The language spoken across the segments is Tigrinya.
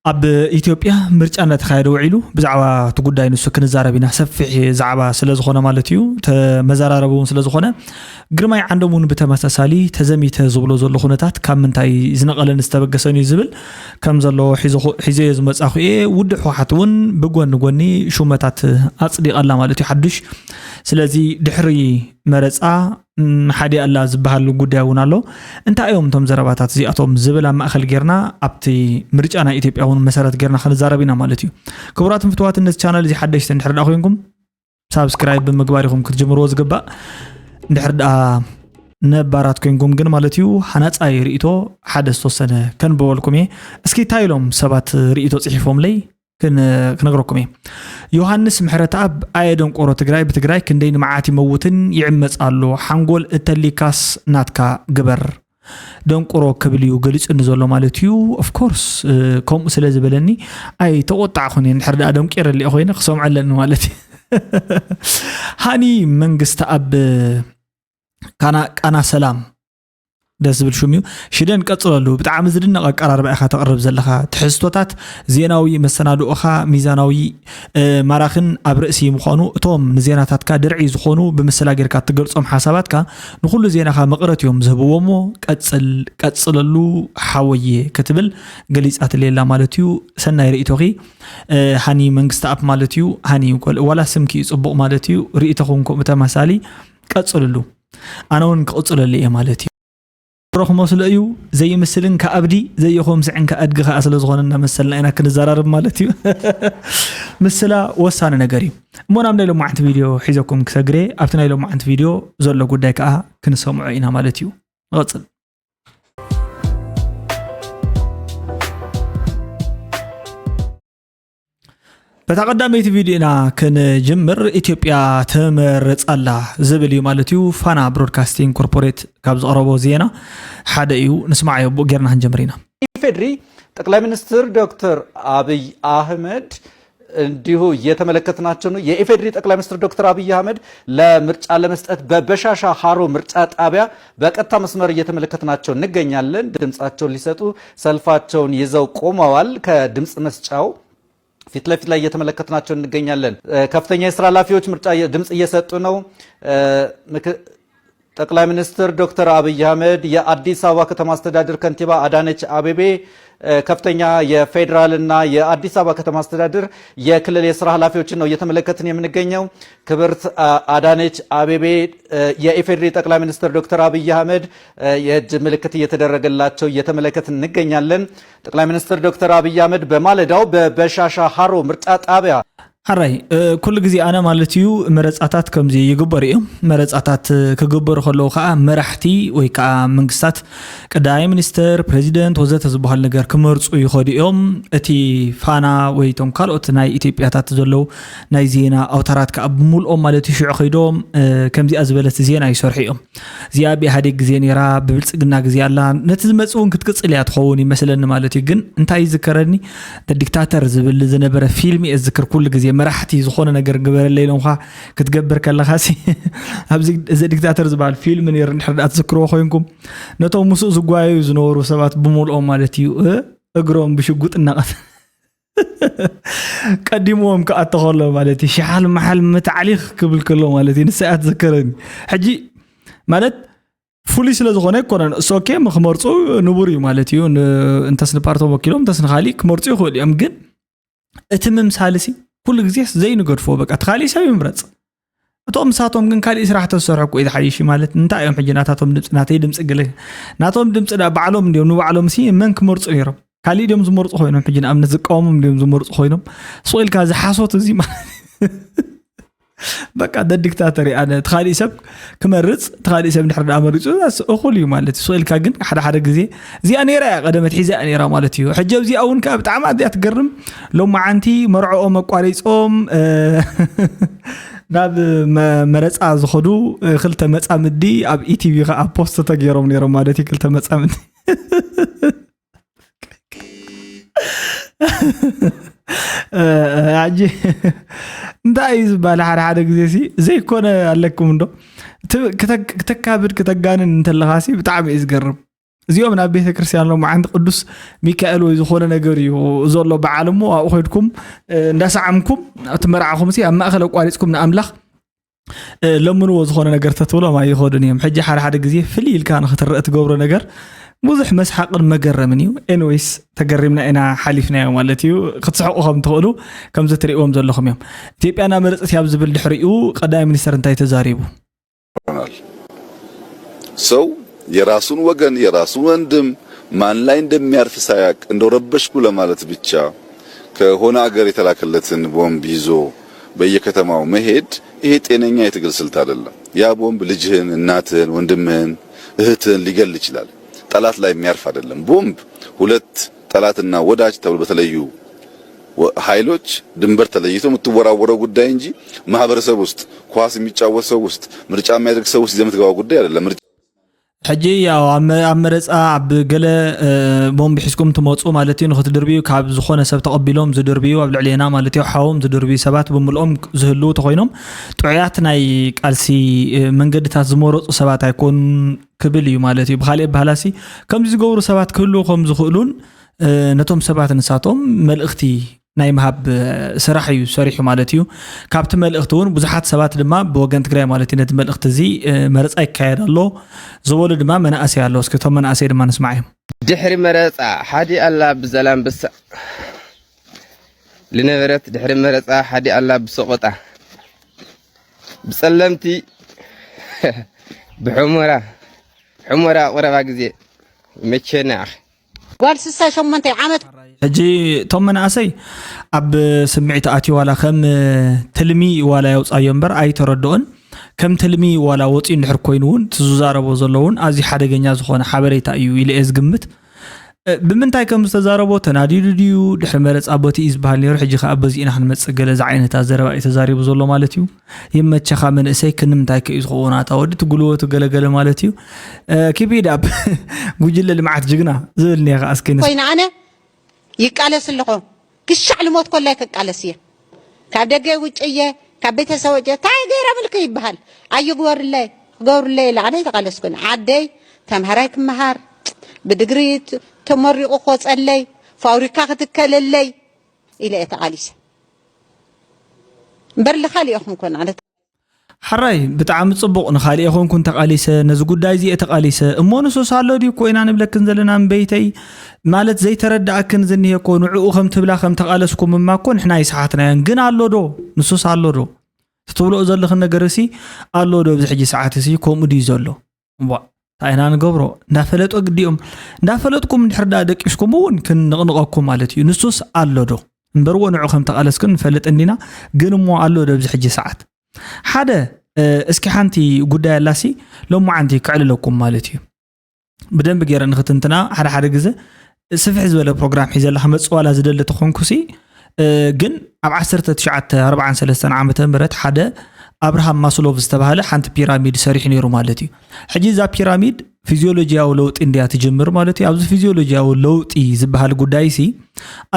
ኣብ ኢትዮጵያ ምርጫ እናተኻየደ ውዒሉ ብዛዕባ እቲ ጉዳይ ንሱ ክንዛረብ ኢና። ሰፊሕ ዛዕባ ስለ ዝኾነ ማለት እዩ፣ ተመዘራረቢ እውን ስለ ዝኾነ፣ ግርማይ ዓንዶም እውን ብተመሳሳሊ ተዘሚተ ዝብሎ ዘሎ ኩነታት ካብ ምንታይ ዝነቐለን ዝተበገሰን እዩ ዝብል ከም ዘሎ ሒዞ- ሒዘዮ ዝመጻኹ እየ። ውድብ ህወሓት እውን ብጎኒ ጎኒ ሹመታት ኣጽዲቐላ ማለት እዩ ሓዱሽ። ስለዚ ድሕሪ መረጻ ሓዲኣ ኣላ ዝበሃል ጉዳይ እውን ኣሎ። እንታይ እዮም እቶም ዘረባታት እዚኣቶም ዝብል ኣብ ማእኸል ጌርና ኣብቲ ምርጫ ናይ ኢትዮጵያ እውን መሰረት ጌርና ክንዛረብ ኢና ማለት እዩ። ክቡራትን ፍትዋትን ነዚ ቻናል እዚ ሓደሽቲ እንድሕር ደኣ ኮይንኩም ሳብስክራይብ ብምግባር ኢኹም ክትጅምርዎ ዝግባእ። እንድሕር ደኣ ነባራት ኮይንኩም ግን ማለት እዩ ሃናፃይ ርእቶ ሓደ ዝተወሰነ ከንብበልኩም እየ። እስኪ እንታይ ኢሎም ሰባት ርእቶ ፅሒፎምለይ ክን- ክነግረኩም እየ። ዮሃንስ ምሕረተኣብ፣ ኣየ ደንቆሮ፣ ትግራይ ብትግራይ ክንደይ ንመዓት ይመውትን ይዕመፅ ኣሎ። ሓንጎል እተሊካስ ናትካ ግበር። ደንቆሮ ክብል እዩ ገሊፁኒ ዘሎ ማለት እዩ። ኦፍኮርስ ከምኡ ስለ ዝበለኒ ኣይ ተቆጣዕኹን እየ። እንድሕር ደኣ ደንቂረልኦ ኮይነ ክሰምዖ ኣለኒ ማለት እዩ። ሃኒ መንግስቲ ኣብ ካና ቃና ሰላም ደስ ዝብል ሽም እዩ። ሽደን ቀጽለሉ። ብጣዕሚ ዝድነቕ ኣቀራርባ ኢኻ ተቕርብ ዘለኻ። ትሕዝቶታት ዜናዊ፣ መሰናድኦኻ ሚዛናዊ፣ እ፣ ማራኽን ኣብ ርእሲ ምዃኑ እቶም ንዜናታትካ ድርዒ ዝኾኑ ብምስላ ጌርካ እትገልጾም ሓሳባትካ ንኹሉ ዜናኻ መቕረት እዮም ዝህብዎ እሞ ቀጽል፣ ቀጽለሉ ሓወየ ክትብል ገሊጻትለይ ኣላ ማለት እዩ። ሰናይ ርእይቶኺ፣ እ፣ ሃኒ መንግስተኣብ ማለት እዩ። ሃኒ ጎል-፣ ዋላ ስምኪ እዩ ጽቡቕ ማለት እዩ። ርእይቶኹም ከምኡ ተመሳሳሊ ቀጽልሉ። ኣነ እውን ክቕጽለሉ እየ ማለት እዩ። ሮ ክመስሎ እዩ ዘይምስልን ከኣብዲ ዘይኮምስዕን ከኣድጊ ከኣ ስለ ዝኾነ እናመሰልና ኢና ክንዘራረብ ማለት እዩ። ምስላ ወሳኒ ነገር እዩ። እሞ ናብ ናይ ሎማዓንቲ ቪድዮ ሒዘኩም ክሰግሬ ኣብቲ ናይ ሎማዓንቲ ቪድዮ ዘሎ ጉዳይ ከኣ ክንሰምዖ ኢና ማለት እዩ። ንቐጽል። በታ ቀዳመይቲ ቪድዮና ክንጅምር፣ ኢትዮጵያ ትመርጽ ኣላ ዝብል እዩ ማለት እዩ። ፋና ብሮድካስቲንግ ኮርፖሬት ካብ ዘቕረቦ ዜና ሓደ እዩ። ንስማዓዮ፣ ብኡ ጌርና ክንጀምር ኢና። ኢፌድሪ ጠቅላይ ሚኒስትር ዶክተር አብይ አህመድ እንዲሁ እየተመለከትናቸው ነው። የኢፌድሪ ጠቅላይ ሚኒስትር ዶክተር አብይ አህመድ ለምርጫ ለመስጠት በበሻሻ ሀሮ ምርጫ ጣቢያ በቀጥታ መስመር እየተመለከትናቸው እንገኛለን። ድምጻቸውን ሊሰጡ ሰልፋቸውን ይዘው ቆመዋል። ከድምጽ መስጫው ፊት ለፊት ላይ እየተመለከትናቸው እንገኛለን። እ፣ ከፍተኛ የስራ ኃላፊዎች ምርጫ እየ-፣ ድምጽ እየሰጡ ነው። እ፣ ምክ-፣ ጠቅላይ ሚኒስትር ዶክተር አብይ አህመድ፣ የአዲስ አበባ ከተማ አስተዳደር ከንቲባ አዳነች አቤቤ፣ እ፣ ከፍተኛ የፌዴራልና የአዲስ አበባ ከተማ አስተዳደር የክልል የስራ ኃላፊዎችን ነው እየተመለከትን የምንገኘው። ክብርት፣ አ-፣ አዳነች አቤቤ፣ እ፣ የኢፌዴሪ ጠቅላይ ሚኒስትር ዶክተር አብይ አህመድ፣ እ፣ የእጅ ምልክት እየተደረገላቸው እየተመለከትን እንገኛለን። ጠቅላይ ሚኒስትር ዶክተር አብይ አህመድ በማለዳው በበሻሻ ሀሮ ምርጫ ጣቢያ። ሓራይ፣ እ፣ ኩሉ ግዜ ኣነ ማለት እዩ መረጻታት ከምዚ ይግበሩ እዮም። መረጻታት፣ እ፣ ክግበሩ ከለዉ ከኣ መራሕቲ ወይ ከኣ መንግስታት ቀዳማይ ሚኒስትር፣ ፕሬዚደንት ወዘተ ዝበሃል ነገር ክመርጹ ይኸዱ እዮም። እቲ ፋና ወይ እቶም ካልኦት ናይ ኢትዮጵያታት ዘለዉ ናይ ዜና ኣውታራት ከኣ ብምልኦም ማለት እዩ ሽዑ ከይዶም፣ እ፣ ከምዚኣ ዝበለት ዜና ይሰርሑ እዮም። እዚኣ ብኢህኣዴግ ግዜ ነይራ፣ ብብልጽግና ግዜ ኣላ፣ ነቲ ዝመጽእ እውን ክትቅጽል እያ ትኸውን ይመስለኒ ማለት እዩ። ግን እንታይ ይዝከረኒ፣ ዲክታተር ዝብል ዝነበረ ፊልም እየ ዝዝክር። ኩሉ ግዜ መራሕቲ ዝኾነ ነገር ግበረለይ ኢሎምኻ ክትገብር ከለኻሲ ኣብዚ እዚ ዲክታተር ዝበሃል ፊልም ነይሩ፣ እንድሕር ደኣ ትዝክርዎ ኮይንኩም፣ ነቶም ምስኡ ዝጓየዩ ዝነበሩ ሰባት ብምልኦም ማለት እዩ፣ እ፣ እግሮም ብሽጉጥ እናቐት ቀዲምዎም ክኣቶ ከሎ ማለት እዩ። ሽሓል መሓል መታዕሊኽ ክብል ከሎ ማለት እዩ። ንሳ እያ ትዝከረኒ። ሕጂ ማለት ፍሉይ ስለ ዝኾነ ኣይኮነን። እሱ ኦኬ፣ ም-፣ ክመርጹ ንቡር እዩ ማለት እዩ። ን-፣ እንተስ ንፓርቶም ወኪሎም፣ እንተስ ንኻሊእ ክመርጹ ይኽእሉ እዮም። ግን እቲ ምምሳልሲ ኩሉ ግዜስ ዘይንገድፎ፣ በቃ፣ እቲ ካሊእ ሰብ ይምረጽ። እቶም ምሳቶም ግን ካሊእ ስራሕ ተዝሰርሑ እኮ እዩ ዝሓይሽ ማለት። እንታይ እዮም ሕጂ ናታቶም ድምፂ፣ ናተይ ድምፂ ገለ፣ ናቶም ድምፂ ዳ ባዕሎም እንዲዮም ንባዕሎም ሲ መን ክመርጹ ነይሮም? ካሊእ ድዮም ዝመርጹ ኮይኖም፣ ሕጂ ንኣብነት ዝቃወሞም ድዮም ዝመርጹ ኮይኖም? ስቕ ኢልካ እዚ ሓሶት እዚ ማለት በቃ፣ ደ ዲክታተር እየ ኣነ። እቲ ካሊእ ሰብ ክመርጽ፣ እቲ ካሊእ ሰብ እንድሕር ደኣ መሪጹ፣ እስ-፣ እኹል እዩ ማለት እዩ። ስቕ ኢልካ ግን ሓደ ሓደ ግዜ እዚኣ ነይራ እያ ቀደመት ሒዛ እያ ነይራ ማለት እዩ። ሕጂ ኣብዚኣ እውን ከኣ ብጣዕሚ ኣዝያ ትገርም። ሎማዓንቲ መርዕኦም ኣቋሪጾም፣ እ፣ ናብ መ-፣ መረጻ ዝኸዱ፣ እ፣ ክልተ መጻምዲ ኣብ ኢቲቪ ከኣ ፖስት ተገይሮም ነይሮም ማለት እዩ፣ ክልተ መጻምዲ። እ፣ ሕጂ እንታይ እዩ ዝበሃል? ሓደ ሓደ ግዜ ሲ ዘይኮነ ኣለኩም እንዶ? ት-፣ ክተ-፣ ክተካብድ ክተጋንን እንተለኻ ሲ ብጣዕሚ እዩ ዝገርም። እዚኦም ናብ ቤተ ክርስቲያን ሎማዓንቲ ቅዱስ ሚካኤል ወይ ዝኾነ ነገር እዩ ዘሎ በዓል እሞ ኣብኡ ከድኩም እንዳሰዓምኩም እቲ መርዓኹም ሲ ኣብ ማእኸል ኣቋሪፅኩም ንኣምላኽ ለምንዎ ዝኾነ ነገር ተትብሎም ኣይኸዱን እዮም። ሕጂ ሓደ ሓደ ግዜ ፍልይ ኢልካ ንክትረእ ትገብሮ ነገር ብዙሕ መስሓቅን መገረምን እዩ። ኤንወይስ ተገሪምና ኢና ሓሊፍናዮ ማለት እዩ። ክትስሕቁ ከም ትኽእሉ ከምዚ ትርእዎም ዘለኹም እዮም። ኢትዮጵያ እናመረፀት ኣብ ዝብል ድሕሪኡ ቀዳማይ ሚኒስተር እንታይ ተዛሪቡ? ሰው የራሱን ወገን የራሱን ወንድም ማን ላይ እንደሚያርፍ ሳያቅ እንደው ረበሽኩ ለማለት ብቻ ከሆነ አገር የተላከለትን ቦምብ ይዞ በየከተማው መሄድ ይሄ ጤነኛ የትግል ስልት አይደለም። ያ ቦምብ ልጅህን፣ እናትህን፣ ወንድምህን፣ እህትህን ሊገል ይችላል። ጠላት ላይ የሚያርፍ አይደለም። ቦምብ ሁለት ጠላትና ወዳጅ ተብሎ በተለዩ ኃይሎች ድንበር ተለይቶ የምትወራወረው ጉዳይ እንጂ ማህበረሰብ ውስጥ ኳስ የሚጫወት ሰው ውስጥ ምርጫ የሚያደርግ ሰው ውስጥ ይዘህ የምትገባው ጉዳይ አይደለም። ምርጫ ሕጂ ያው ኣብ መ- ኣብ መረፃ ኣብ ገለ ቦምብ ሒዝኩም ትመፁ ማለት እዩ ንክትድርብዩ ካብ ዝኾነ ሰብ ተቐቢሎም ዝድርብዩ ኣብ ልዕሌና ማለት እዩ ሓዎም ዝድርብዩ ሰባት ብምልኦም ዝህልው ተኮይኖም ጥዑያት ናይ ቃልሲ መንገድታት ዝመረፁ ሰባት ኣይኮኑን ክብል እዩ ማለት እዩ። ብካሊእ ኣበሃላሲ ከምዚ ዝገብሩ ሰባት ክህልው ከም ዝኽእሉን ነቶም ሰባት ንሳቶም መልእኽቲ ናይ ምሃብ ስራሕ እዩ ሰሪሑ ማለት እዩ። ካብቲ መልእኽቲ እውን ብዙሓት ሰባት ድማ ብወገን ትግራይ ማለት እዩ ነቲ መልእኽቲ እዚ መረፃ ይካየድ ኣሎ ዝበሉ ድማ መናእሰይ ኣሎ። እስኪ እቶም መናእሰይ ድማ ንስማዕ እዮም። ድሕሪ መረፃ ሓዲ ኣላ ብዘላንበሳ ልነበረት ድሕሪ መረፃ ሓዲ ኣላ ብሰቆጣ ብፀለምቲ ብሑመራ ሑመራ ቁረባ ግዜ ይመቸና ኣኸ ጓል ስሳ ሸሞንተ ዓመት ሕጂ እቶም መናእሰይ ኣብ ስምዒት ኣትዩ ዋላ ከም ትልሚ ዋላ የውፃዮ እምበር ኣይተረድኦን። ከም ትልሚ ዋላ ወፂኡ እንድሕር ኮይኑ እውን እቲ ዝዛረቦ ዘሎ እውን ኣዝዩ ሓደገኛ ዝኾነ ሓበሬታ እዩ ኢለ እየ ዝግምት። ብምንታይ ከም ዝተዛረቦ ተናዲዱ ድዩ ድሕሪ መረፃ በቲ እዩ ዝበሃል ነይሩ። ሕጂ ከዓ በዚ ኢና ክንመፅእ ገለ ዝዓይነታት ዘረባ እዩ ተዛሪቡ ዘሎ ማለት እዩ። ይመቸኻ መንእሰይ ክንምንታይ ከ እዩ ዝኸውን ኣታ ወዲ ትጉልበቱ ገለገለ ማለት እዩ። ኪፒድ ኣብ ጉጅለ ልምዓት ጅግና ዝብል እኒሀ ከዓ እስኪ ንስ- ኮይነ ኣነ ይቃለስ ኣለኹ ክሻዕ ልሞት ኮላይ ክቃለስ እየ ካብ ደገ ውጭ እየ ካብ ቤተሰብ ወጀ ታይ ገይረ ምልክ ይበሃል ኣይግበርለይ ክገብርለይ ኢለ ኣነ ይተቃለስኩን ዓደይ ተምሃራይ ክመሃር ብድግሪ ተመሪቁ ክወፀለይ ፋብሪካ ክትከለለይ ኢለ እየ ተቃሊሰ እምበር ልካሊኦኹም ኮን ኣነ ሓራይ ብጣዕሚ ጽቡቕ ንኻልኤ ኮንኩን ተቓሊሰ ነዚ ጉዳይ እዚ እየ ተቓሊሰ እሞ ንሱስ ኣሎ ድዩ እኮ ኢና ንብለክን ዘለና እምበይተይ ማለት ዘይተረድኣክን ዝኒሀ እኮ ንዕኡ ከም ትብላ ከም ተቓለስኩም እማ እኮ ንሕና ይስሓትናዮን ግን ኣሎ ዶ ንሱስ ኣሎ ዶ ትትብልኦ ዘለኽን ነገር እሲ ኣሎ ዶ ኣብዚ ሕጂ ሰዓት እሲ ከምኡ ድዩ ዘሎ እዋ እንታይ ኢና ንገብሮ እንዳፈለጡ ግዲኦም እንዳፈለጥኩም እንድሕር ደኣ ደቂስኩም እውን ክንንቕንቐኩም ማለት እዩ ንሱስ ኣሎ ዶ እምበርዎ ንዑ ከም ተቓለስክን ንፈልጥ እንዲና ግን እሞ ኣሎ ዶ ኣብዚ ሕጂ ሰዓት ሓደ እስኪ ሓንቲ ጉዳይ ኣላሲ ሎማዓንቲ ክዕልለኩም ማለት እዩ ብደንቢ ገይረ ንክትንትና ሓደ ሓደ ግዜ ስፍሕ ዝበለ ፕሮግራም ሒዘላ ክመፅእ ዋላ ዝደሊ ተኾንኩሲ ግን ኣብ ዓሰርተ ትሽዓተ ኣርብዓን ሰለስተን ዓመተ ምህረት ሓደ ኣብርሃም ማስሎቭ ዝተባህለ ሓንቲ ፒራሚድ ሰሪሑ ነይሩ ማለት እዩ ሕጂ እዛ ፒራሚድ ፊዚዮሎጂያዊ ለውጢ እንድያ ትጅምር ማለት እዩ ኣብዚ ፊዚዮሎጂያዊ ለውጢ ዝበሃል ጉዳይ ሲ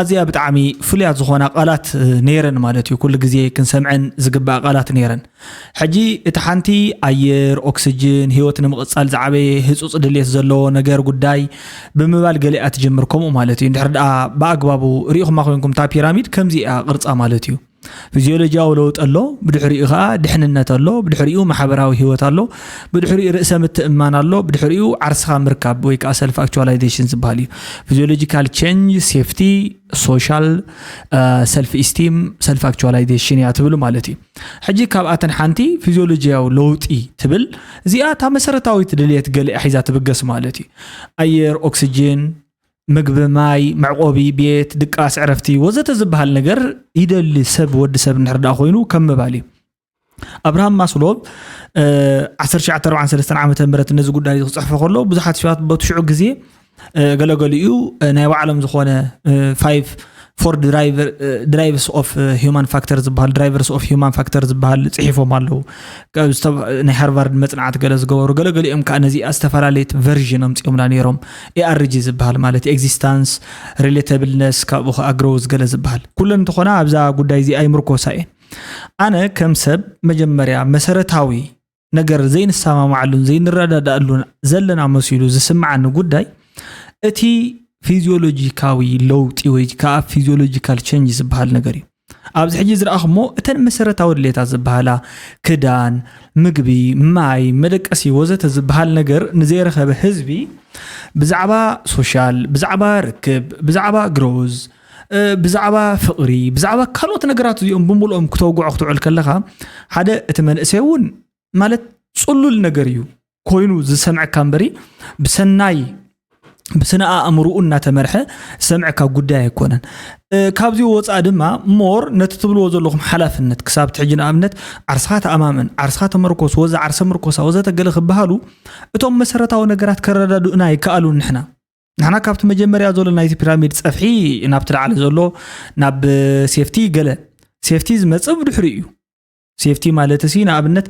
ኣዝያ ብጣዕሚ ፍሉያት ዝኾና ቃላት ነይረን ማለት እዩ ኩሉ ግዜ ክንሰምዐን ዝግባእ ቃላት ነይረን ሕጂ እቲ ሓንቲ ኣየር ኦክስጅን ህይወት ንምቕፃል ዝዓበየ ህፁፅ ድልየት ዘለዎ ነገር ጉዳይ ብምባል ገሊኣ ትጅምር ከምኡ ማለት እዩ እንድሕር ደኣ ብኣግባቡ ርኢኹማ ኮይንኩም እታ ፒራሚድ ከምዚ እያ ቅርፃ ማለት እዩ ፊዚዮሎጂያዊ ለውጢ ኣሎ ብድሕሪኡ ከዓ ድሕንነት ኣሎ ብድሕሪኡ ማሕበራዊ ህይወት ኣሎ ብድሕሪኡ ርእሰ ምትእምማን ኣሎ ብድሕሪኡ ዓርስኻ ምርካብ ወይ ከዓ ሰልፍ ኣክቹዋላይዜሽን ዝበሃል እዩ physiological change safety social self esteem self actualization እያ ትብል ማለት እዩ ሕጂ ካብኣተን ሓንቲ ፊዚዮሎጂያዊ ለውጢ ትብል እዚኣ እታ መሰረታዊት ድልየት ገሊኣ ሒዛ ትብገስ ማለት እዩ ኣየር ኦክስጅን ምግቢ ማይ መዕቆቢ ቤት ድቃስ ዕረፍቲ ወዘተ ዝበሃል ነገር ይደሊ ሰብ ወዲ ሰብ እንድሕር ደኣ ኮይኑ ከም ምባል እዩ ኣብርሃም ማስሎቭ ዓሰርተ ትሽዓተ ኣርባዓን ሰለስተን ዓመተ ምህረት ነዚ ጉዳይ እዚ ክፅሕፎ ከሎ ብዙሓት ሰባት በቲ ሽዑ ግዜ ገለገሊኡ ናይ ባዕሎም ዝኾነ five four drivers of human factor ዝበሃል drivers of human factor ዝበሃል ፅሒፎም ኣለዉ ናይ ሃርቫርድ መፅናዕቲ ገለ ዝገበሩ ገለገሊኦም ከዓ ነዚኣ ዝተፈላለየት version ኣምፂኦምላ ነይሮም ARG ዝበሃል ማለት existence relatableness ካብኡ ከዓ growth ገለ ዝበሃል ኩለን እንተኾና ኣብዛ ጉዳይ እዚኣ ይምርኮሳ እየን ኣነ ከም ሰብ መጀመርያ መሰረታዊ ነገር ዘይንሰማማዓሉን ዘይንረዳዳኣሉን ዘለና መሲሉ ዝስምዓኒ ጉዳይ እቲ ፊዚዮሎጂካዊ ለውጢ ወይ ከዓ ፊዚዮሎጂካል ቸንጅ ዝበሃል ነገር እዩ። ኣብዚ ሕጂ ዝረኣኹሞ እተን መሰረታዊ ድሌታት ዝበሃላ ክዳን፣ ምግቢ፣ ማይ፣ መደቀሲ ወዘተ ዝበሃል ነገር ንዘይረኸበ ህዝቢ ብዛዕባ ሶሻል፣ ብዛዕባ ርክብ፣ ብዛዕባ ግሮዝ፣ ብዛዕባ ፍቕሪ፣ ብዛዕባ ካልኦት ነገራት እዚኦም ብምልኦም ክተውግዖ ክትውዕል ከለኻ ሓደ እቲ መንእሰይ እውን ማለት ፅሉል ነገር እዩ ኮይኑ ዝሰምዐካ እምበሪ ብሰናይ ብስነ ኣእምርኡ እናተመርሐ ዝሰምዐካ ጉዳይ ኣይኮነን። ካብዚ ወፃእ ድማ ሞር ነቲ ትብልዎ ዘለኹም ሓላፍነት ክሳብ ትሕጂ ንኣብነት ዓርስኻ ተኣማመን፣ ዓርስኻ ተመርኮስ፣ ወዘ ዓርሰ ምርኮሳ ወዘተ ገለ ክበሃሉ እቶም መሰረታዊ ነገራት ከረዳድኡና ይከኣሉ። ንሕና ንሕና ካብቲ መጀመርያ ዘሎ ናይቲ ፒራሚድ ፀፍሒ ናብቲ ላዕሊ ዘሎ ናብ ሴፍቲ ገለ ሴፍቲ ዝመፅእ ብድሕሪ እዩ። ሴፍቲ ማለት ሲ ንኣብነት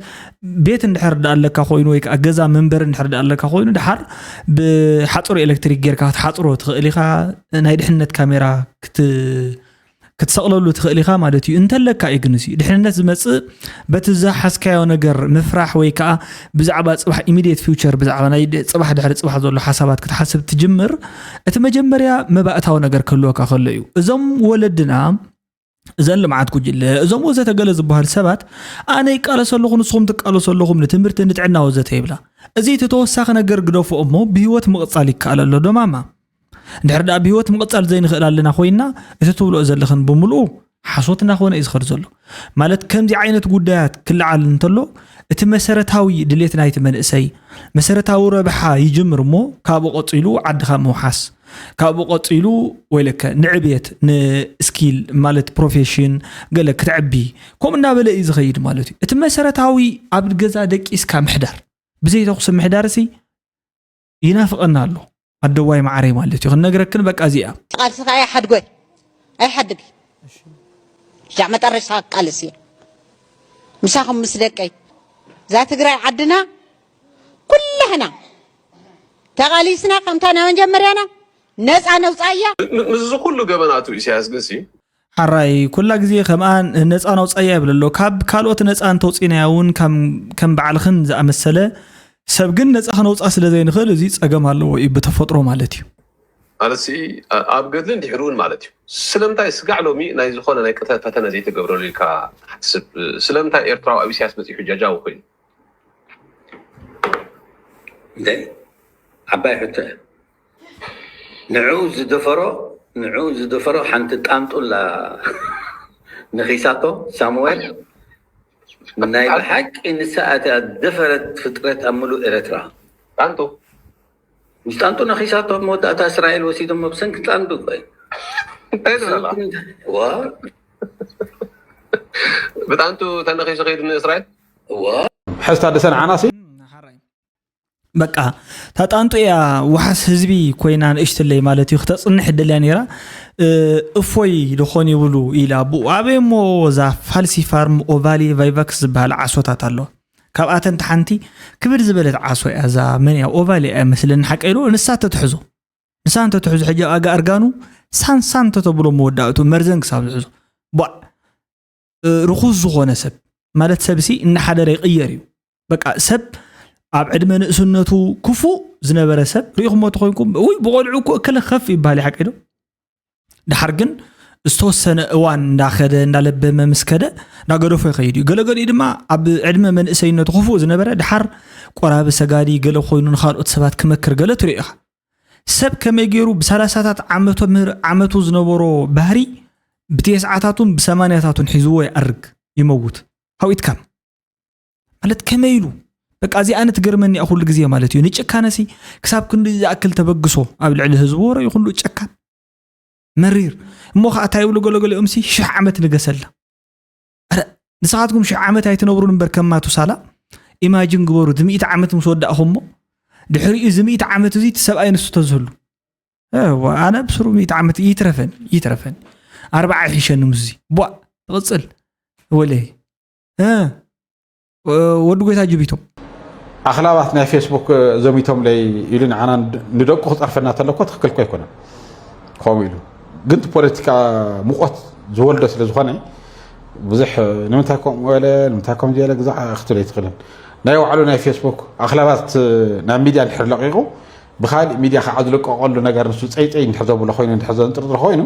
ቤት እንድሕር ዳ ኣለካ ኮይኑ ወይ ከዓ ገዛ መንበሪ እንድሕር ዳ ኣለካ ኮይኑ ድሓር ብሓፅሩ ኤሌክትሪክ ጌርካ ክትሓፅሮ ትኽእል ኢኻ። ናይ ድሕነት ካሜራ ክትሰቕለሉ ትኽእል ኢኻ ማለት እዩ። እንተለካ እዩ ግን ሲ ድሕንነት ዝመፅእ በቲ ዝሓዝካዮ ነገር ምፍራሕ ወይ ከዓ ብዛዕባ ፅባሕ ኢሚድየት ፊውቸር ብዛዕባ ናይ ጽባሕ ድሕሪ ጽባሕ ዘሎ ሓሳባት ክትሓስብ ትጅምር እቲ መጀመርያ መባእታዊ ነገር ክህልወካ ከሎ እዩ። እዞም ወለድና እዘን ልምዓት ጉጅለ እዞም ወዘተ ገለ ዝበሃሉ ሰባት ኣነ ይቃለስ ኣለኹ ንስኹም ትቃለሱ ኣለኹም ንትምህርቲ ንጥዕና ወዘተ ይብላ። እዚ እቲ ተወሳኺ ነገር ግደፎ እሞ ብህይወት ምቕጻል ይከኣል ኣሎ ዶ ማማ? እንድሕር ደኣ ብህይወት ምቕጻል ዘይንኽእል ኣለና ኮይንና እቲ ትብልኦ ዘለኽን ብምልኡ ሓሶት እናኾነ እዩ ዝኸድ ዘሎ። ማለት ከምዚ ዓይነት ጉዳያት ክለዓል እንተሎ እቲ መሰረታዊ ድሌት ናይቲ መንእሰይ መሰረታዊ ረብሓ ይጅምር እሞ ካብኡ ቀጺሉ ዓድኻ ምውሓስ ካብኡ ቀጺሉ ወይለከ ንዕብየት ንስኪል ማለት ፕሮፌሽን ገለ ክትዕቢ ከምኡ እናበለ እዩ ዝኸይድ ማለት እዩ። እቲ መሰረታዊ ኣብ ገዛ ደቂስካ ምሕዳር ብዘይ ተኹሲ ምሕዳር ሲ ይናፍቐና ኣሎ። ኣደዋይ መዓረይ ማለት እዩ ክነግረክን በቃ እዚኣ ቃልስኻ ኣይሓድጎ ኣይሓድግ ሻዕ መጠረሻ ቃልስ እየ ምሳኹም ምስ ደቀይ እዛ ትግራይ ዓድና ኩላህና ተቓሊስና ከምታ ናይ መጀመርያና ነፃ ነውፃያ። ምስዚ ኩሉ ገበናቱ ኢሳያስ ግንሲ ሓራይ ኩላ ግዜ ከምኣ ነፃ ነውፃያ ይብል ኣሎ። ካብ ካልኦት ነፃ እንተውፂናያ እውን ከም ባዕልኽን ዝኣመሰለ ሰብ ግን ነፃ ክነውፃ ስለ ዘይንኽእል እዚ ፀገም ኣለዎ እዩ ብተፈጥሮ ማለት እዩ። ማለትሲ ኣብ ገድልን ድሕሪ እውን ማለት እዩ። ስለምንታይ ስጋዕ ሎሚ ናይ ዝኾነ ናይ ቅትለት ፈተነ ዘይተገብረሉ ኢልካ ትሓስብ? ስለምንታይ ኤርትራዊ ኣብ ኢሳያስ በፂሑ ጃጃዊ ኮይኑ? እንታይ ዓባይ ሕቶ እያ። ንዕኡ ዝደፈሮ ንዕኡ ዝደፈሮ ሓንቲ ጣንጡላ ነኺሳቶ ሳሙኤል ናይ ብሓቂ ንሳ እያ ዝደፈረት ፍጥረት ኣብ ምሉእ ኤረትራ። ጣንጡ ምስ ጣንጡ ነኺሳቶ መወዳእታ እስራኤል ወሲዶሞ ብሰንኪ ጣንጡ ቆይ እንታይ ትብለላ? ዋ ብጣንጡ ተነኺሱ ከይዱ ንእስራኤል ዋ ሕዚ ታደሰ ንዓና ሲ በቃ ታጣንጡ እያ ዋሓስ ህዝቢ ኮይና ንእሽትለይ ማለት እዩ ክተፅንሕ እደልያ ነይራ እፎይ ድኾን ይብሉ ኢላ ብኡ ኣበይ እሞ እዛ ፋልሲ ፋርም ኦቫሊ ቫይቫክስ ዝበሃል ዓሶታት ኣሎ ካብኣተን ሓንቲ ክብድ ዝበለት ዓሶ እያ እዛ መን እያ ኦቫሊ እያ መስለኒ ሓቀ ኢሉ ንሳ ተትሕዞ ንሳ እንተትሕዞ ሕጂ ኣጋ እርጋኑ ሳንሳን ተተብሎ መወዳእቱ መርዘን ክሳብ ዝሕዞ ቧዕ ርኹስ ዝኾነ ሰብ ማለት ሰብሲ እናሓደረ ይቕየር እዩ። በቃ ሰብ ኣብ ዕድመ ንእስነቱ ክፉእ ዝነበረ ሰብ ርኢኹሞ ተኾይንኩም ውይ ብቆልዑ እኮ እከለ ከፍ ይበሃል እዩ ሓቀይ ዶ? ድሓር ግን ዝተወሰነ እዋን እንዳኸደ እንዳለበመ ምስ ከደ እንዳገደፎ ይኸይድ እዩ። ገለገሊኡ ድማ ኣብ ዕድመ መንእሰይነቱ ክፉእ ዝነበረ ድሓር ቆራቢ ሰጋዲ ገለ ኮይኑ ንኻልኦት ሰባት ክመክር ገለ ትሪኦ ኢኻ። ሰብ ከመይ ገይሩ ብሳላሳታት ዓመቶ ምህር ዓመቱ ዝነበሮ ባህሪ ብቴስዓታቱን ብሰማንያታቱን ሒዝዎ ይኣርግ ይመውት how it come ማለት ከመይ ኢሉ በቃ እዚኣ ንትገርመኒ እያ ኩሉ ግዜ ማለት እዩ ንጭካነሲ ክሳብ ክንዲ ዝኣክል ተበግሶ ኣብ ልዕሊ ህዝቡ ወረ ይኹሉ ጨካን መሪር እሞ ከዓ እንታይ ይብሉ ገለገሊኦም ሲ ሽሕ ዓመት ንገሰላ ኣረ ንስኻትኩም ሽሕ ዓመት ኣይትነብሩን እምበር ከም ማቱሳላ ኢማጅን ግበሩ እቲ ሚእቲ ዓመት ምስ ወዳእኹሞ ድሕሪኡ እዚ ሚእቲ ዓመት እዚ እቲ ሰብኣይ ንሱ ተዝህሉ ኣነ ብስሩ ሚእቲ ዓመት ይትረፈን ይትረፈን ኣርባዓ ይሕሸኒ ምስዚ ቧ ትቕፅል ወለ ወዲ ጎይታ ጅቢቶም ኣኽላባት ናይ ፌስቡክ ዘሚቶምለይ ኢሉ ንዓና ንደቁ ክፀርፈና ተለኮ ትኽክል እኮ ኣይኮነን ከምኡ ኢሉ ግን እቲ ፖለቲካ ሙቐት ዝወልዶ ስለ ዝኾነ ብዙሕ ንምንታይ ከምኡ በለ ንምንታይ ከምዚ በለ ግዛዕ ክትብል ኣይትኽእልን ናይ ባዕሉ ናይ ፌስቡክ ኣኽላባት ናብ ሚድያ እንድሕር ለቒቑ ብካሊእ ሚድያ ከዓ ዝለቀቐሉ ነገር ንሱ ፀይፀይ እንድሕር ዘብሎ ኮይኑ እንድሕር ዘንጥርጥር ኮይኑ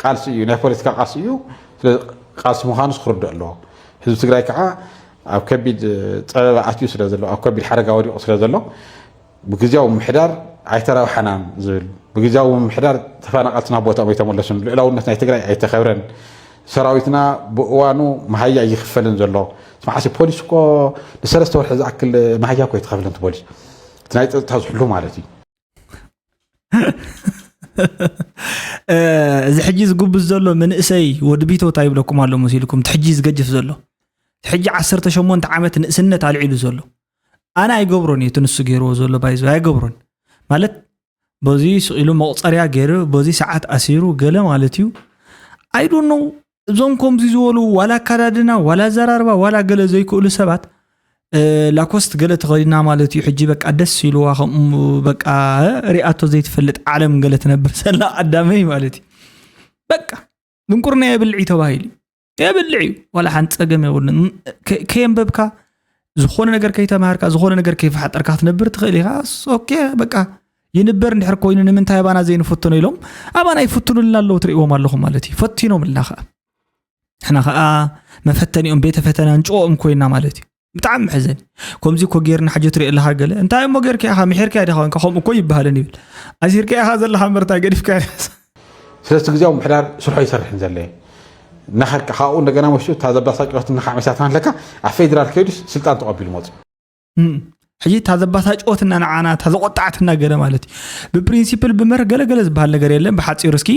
ቃልሲ እዩ፣ ናይ ፖለቲካ ቃልሲ እዩ። ስለ ቃልሲ ምዃኑ ክርዳእ ኣለዎ። ህዝቢ ትግራይ ከዓ ኣብ ከቢድ ፀበባ ኣትዩ ስለ ዘሎ፣ ኣብ ከቢድ ሓደጋ ወዲቑ ስለ ዘሎ ብግዜያዊ ምምሕዳር ኣይተረባሓናን ዝብል፣ ብግዜያዊ ምምሕዳር ተፈናቐልቲ ናብ ቦታኦም ኣይተመለሱን፣ ልእላውነት ናይ ትግራይ ኣይተኸብረን፣ ሰራዊትና ብእዋኑ መሃያ ኣይኽፈልን ዘሎ። ስማዕሲ ፖሊስ እኮ ንሰለስተ ወርሒ ዝኣክል መሃያ እኮ ኣይተኸፍለን እቲ ፖሊስ፣ እቲ ናይ ፀጥታ ዝሕሉ ማለት እዩ። እዚ ሕጂ ዝጉብዝ ዘሎ መንእሰይ ወዲ ቢቶ እንታይ ይብለኩም ኣሎ መሲልኩም? እቲ ሕጂ ዝገጅፍ ዘሎ እቲ ሕጂ ዓሰርተ ሸሞንተ ዓመት ንእስነት ኣልዒሉ ዘሎ ኣነ ኣይገብሮን እዩ። እቲ ንሱ ገይርዎ ዘሎ ባይዞ ኣይገብሮን ማለት በዚ ስቕ ኢሉ መቑፀርያ ገይሩ በዚ ሰዓት ኣሲሩ ገለ ማለት እዩ። ኣይዶኖ እዞም ከምዚ ዝበሉ ዋላ ኣካዳድና ዋላ ኣዘራርባ ዋላ ገለ ዘይክእሉ ሰባት ላኮስት ገለ ተኸዲና ማለት እዩ። ሕጂ በቃ ደስ ኢልዋ ከምኡ በቃ ሪኣቶ ዘይትፈልጥ ዓለም ገለ ትነብር ዘላ ቀዳመይ ማለት እዩ። በቃ ድንቁርና የብልዕ እዩ ተባሂሉ የብልዕ እዩ። ዋላ ሓንቲ ፀገም የብሉን። ከየንበብካ ዝኾነ ነገር ከይተማሃርካ ዝኾነ ነገር ከይፈሓጠርካ ክትነብር ትኽእል ኢኻ። ኦኬ በቃ ይንበር እንድሕር ኮይኑ ንምንታይ ኣባና ዘይንፈትኖ ኢሎም ኣባና ይፍትኑልና ኣለዉ ትርእዎም ኣለኹም ማለት እዩ። ፈቲኖምልና ከዓ ንሕና ከዓ መፈተኒኦም ቤተ ፈተና እንጭኦም ኮይና ማለት እዩ። ብጣዕሚ መሕዘኒ። ከምዚ እኮ ጌርና ሕጂ ትርኢ ኣለኻ ገለ እንታይ እሞ ጌርካ ኢኻ ምሒርካ ዲኻ ኮንካ ከምኡ እኮ ይበሃልን ይብል። ኣሲርካ ኢኻ ዘለኻ እምበርታ ገዲፍካ ስለዚ ግዜያዊ ምሕዳር ስርሖ ይሰርሕን ዘለ እናኸድካ ካብኡ እንደገና መሽጡ እታ ዘባሳጭወት እናካ መሳትና ኣለካ ኣብ ፌዴራል ከይዱስ ስልጣን ተቐቢሉ መፁ። ሕጂ እታ ዘባሳጭወትና ንዓና እታ ዘቆጣዕትና ገለ ማለት እዩ። ብፕሪንሲፕል ብመር ገለገለ ዝበሃል ነገር የለን። ብሓፂሩ እስኪ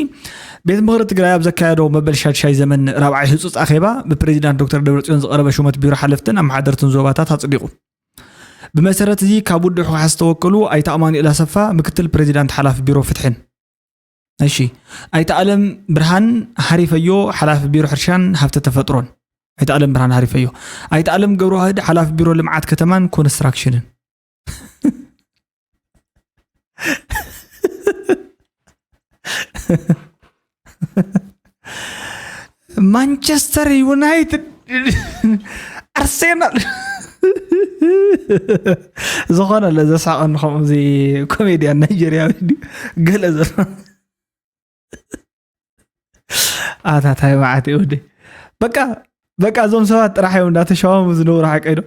ቤት ምኽሪ ትግራይ ኣብ ዘካየዶ መበል ሻድሻይ ዘመን ራብዓይ ህፁፅ ኣኼባ ብፕሬዚዳንት ዶክተር ደብረፅዮን ዝቐረበ ሹመት ቢሮ ሓለፍትን ኣመሓደርትን ዞባታት ኣፅዲቑ። ብመሰረት እዚ ካብ ውድብ ህወሓት ዝተወከሉ ኣይተ ኣማኑኤል ኣሰፋ ምክትል ፕሬዚዳንት ሓላፊ ቢሮ ፍትሕን እሺ ኣይተ ኣለም ብርሃን ሃሪፈዮ ሓላፊ ቢሮ ሕርሻን ሃፍቲ ተፈጥሮን ኣይተ ኣለም ብርሃን ሃሪፈዮ ኣይተ ኣለም ገብረዋህድ ሓላፊ ቢሮ ልምዓት ከተማን ኮንስትራክሽንን ማንቸስተር ዩናይትድ ኣርሴናል ዝኾነ ለዘስሓቐኒ ከምዚ ኮሜድያን ናይጀርያዊ ድዩ ገለ ዘሎ ኣታታይ መዓት ወደ በቃ በቃ እዞም ሰባት ጥራሕ እዮም እንዳተሸዋሙ ዝነብሩ ሓቀይ ዶ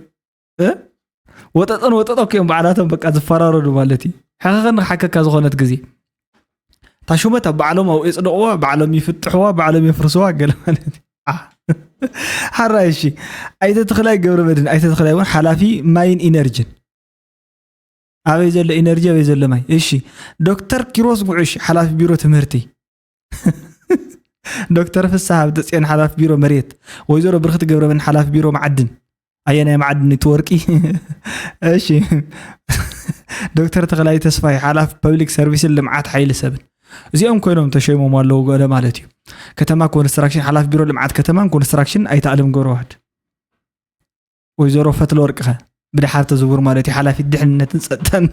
ወጠጠን ወጠጠ እዮም ባዕላቶም በቃ ዝፈራረዱ ማለት እዩ። ሕኸኸ ንክሓከካ ዝኾነት ግዜ እታ ሹመት ኣብ ባዕሎም ኣብኡ የፅድቕዋ ባዕሎም ይፍጥሕዋ ባዕሎም የፍርስዋ ገለ ማለት እዩ። ሓራይ እሺ ኣይተ ተኽላይ ገብረ መድህን ኣይተ ተኽላይ እውን ሓላፊ ማይን ኢነርጅን ኣበይ ዘሎ ኢነርጂ ኣበይ ዘሎ ማይ እሺ ዶክተር ኪሮስ ጉዕሽ ሓላፊ ቢሮ ትምህርቲ ዶክተር ፍስሓ ሃብተፅዮን ሓላፊ ቢሮ መሬት ወይዘሮ ብርክቲ ገብረመድህን ሓላፊ ቢሮ መዓድን ኣየናይ መዓድን እቲ ወርቂ እሺ ዶክተር ተኽላይ ተስፋይ ሓላፊ ፐብሊክ ሰርቪስን ልምዓት ሓይሊ ሰብን እዚኦም ኮይኖም ተሸይሞም ኣለዉ ገለ ማለት እዩ። ከተማ ኮንስትራክሽን ሓላፊ ቢሮ ልምዓት ከተማን ኮንስትራክሽን ኣይተ ኣለም ገብረዋህድ ወይዘሮ ፈትለ ወርቅኸ ብድሓር ተዝውር ማለት እዩ ሓላፊት ድሕንነትን ፀጥታን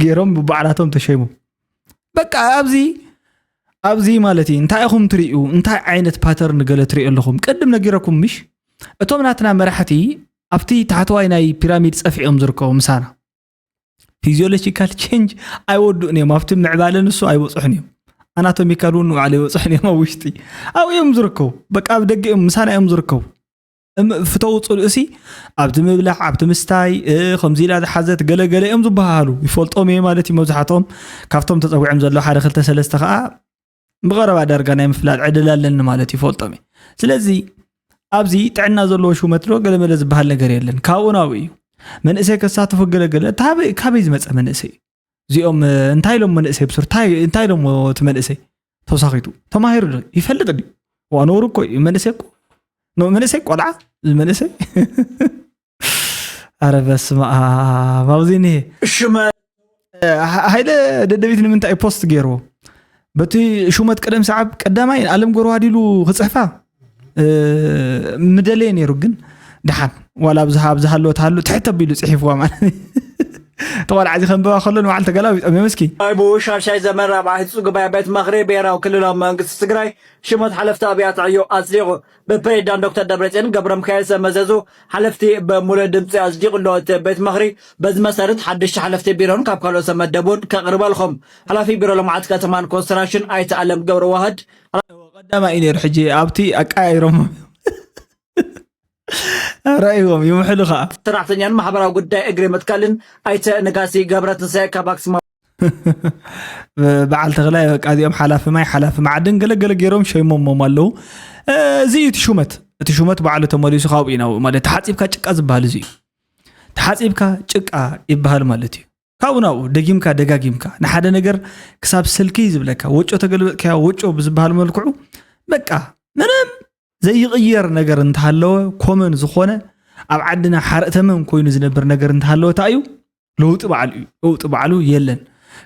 ገይሮም ብባዕላቶም ተሸይሞም በቃ ኣብዚ ኣብዚ ማለት እዩ እንታይ ኢኹም ትርእዩ እንታይ ዓይነት ፓተርን ገለ ትርእዩ ኣለኹም ቅድም ነጊረኩም ምሽ እቶም ናትና መራሕቲ ኣብቲ ታሕተዋይ ናይ ፒራሚድ ፀፍዒ እዮም ዝርከቡ ምሳና ፊዚዮሎጂካል ቼንጅ ኣይወዱእን እዮም ኣብቲ ምዕባለ ንሱ ኣይበፅሑን እዮም ኣናቶሚካል እውን ንባዕሉ ኣይበፅሑን እዮም ኣብ ውሽጢ ኣብኡ እዮም ዝርከቡ በቃ ኣብ ደገ እዮም ምሳና እዮም ዝርከቡ ፍተው ፅልኡ ሲ ኣብቲ ምብላዕ ኣብቲ ምስታይ ከምዚ ኢላ ዝሓዘት ገለገለ እዮም ዝበሃሃሉ ይፈልጦም እየ ማለት እዩ መብዛሕትኦም ካብቶም ተፀዊዖም ዘለዉ ሓደ ክልተ ሰለስተ ከዓ ብቐረባ ዳርጋ ናይ ምፍላጥ ዕድል ኣለኒ ማለት ይፈልጦም እየ ስለዚ ኣብዚ ጥዕና ዘለዎ ሹመት ዶ ገለመለ ዝበሃል ነገር የለን ካብኡ ናብኡ እዩ መንእሰይ ከሳተፎ ገለገለ ካበይ ዝመፀ መንእሰይ እዩ እዚኦም እንታይ ኢሎም መንእሰይ ብሱር እንታይ ኢሎሞ እቲ መንእሰይ ተሳኺቱ ተማሂሩ ዶ ይፈልጥ ድዩ ዋ ነውሩ እኮ እዩ መንእሰይ እኮ መንእሰይ ቆልዓ መንእሰይ ኣረ በስመ ኣብ ኣብዚ እኒሄ ሽመ ሃይለ ደደቢት ንምንታይ ፖስት ገይርዎ በቲ ሹመት ቀደም ሰዓብ ቀዳማይ ኣለም ጎርዋድ ኢሉ ክፅሕፋ ምደለየ ነይሩ ግን ደሓን ዋላ ኣብዚ ኣብዚ ሃለወት ሃሉ ትሕት ኣቢሉ ፅሒፍዋ ማለት ተቆልዓ እዚ ከንብባ ከሎ ንባዕሉ ተገላቢጦም እዮም። እስኪ ኣይ ብኡ ሻሻይ ዘመን ራብዓይ ህጹጽ ጉባኤ ቤት ምኽሪ ብሄራዊ ክልላዊ መንግስቲ ትግራይ ሽመት ሓለፍቲ ኣብያተ ዕዮ ኣጽዲቑ። ብፕሬዚዳንት ዶክተር ደብረጽዮን ገብረ ሚካኤል ዝተመዘዙ ሓለፍቲ ብሙሉእ ድምፂ ኣጽዲቑ ኣሎ እቲ ቤት ምኽሪ። በዚ መሰረት ሓደሽቲ ሓለፍቲ ቢሮን ካብ ካልኦት ዝተመደቡን ከቕርበልኹም። ሓላፊ ቢሮ ልምዓት ከተማን ኮንስትራክሽን ኣይተ ኣለም ገብረ ዋህድ ቀዳማይ እዩ ነይሩ። ሕጂ ኣብቲ ኣቀያይሮም ረእይዎም ይምሕሉ ከዓ። ሰራሕተኛን ማሕበራዊ ጉዳይ እግሪ ምትካልን ኣይተ ነጋሲ ገብረ ትንሳኤ ካብ ኣክሱም በዓል ተኽላይ በቃ እዚኦም ሓላፊ ማይ ሓላፊ ማዕድን ገለገለ ገይሮም ሸይሞሞም ኣለዉ። እዚ እዩ እቲ ሹመት። እቲ ሹመት ባዕሉ ተመሊሱ ካብኡ እዩ ናብኡ ማለት ተሓፂብካ ጭቃ ዝበሃል እዚ እዩ። ተሓፂብካ ጭቃ ይበሃል ማለት እዩ። ካብኡ ናብኡ ደጊምካ ደጋጊምካ ንሓደ ነገር ክሳብ ስልኪ ዝብለካ ወጮ ተገልበጥካዮ ወጮ ብዝበሃል መልክዑ በቃ ምንም ዘይቕየር ነገር እንተሃለወ ኮመን ዝኾነ ኣብ ዓድና ሓርእ ተመን ኮይኑ ዝነብር ነገር እንተሃለወ እንታይ እዩ? ለውጢ ባዕሉ እዩ። ለውጢ ባዕሉ የለን።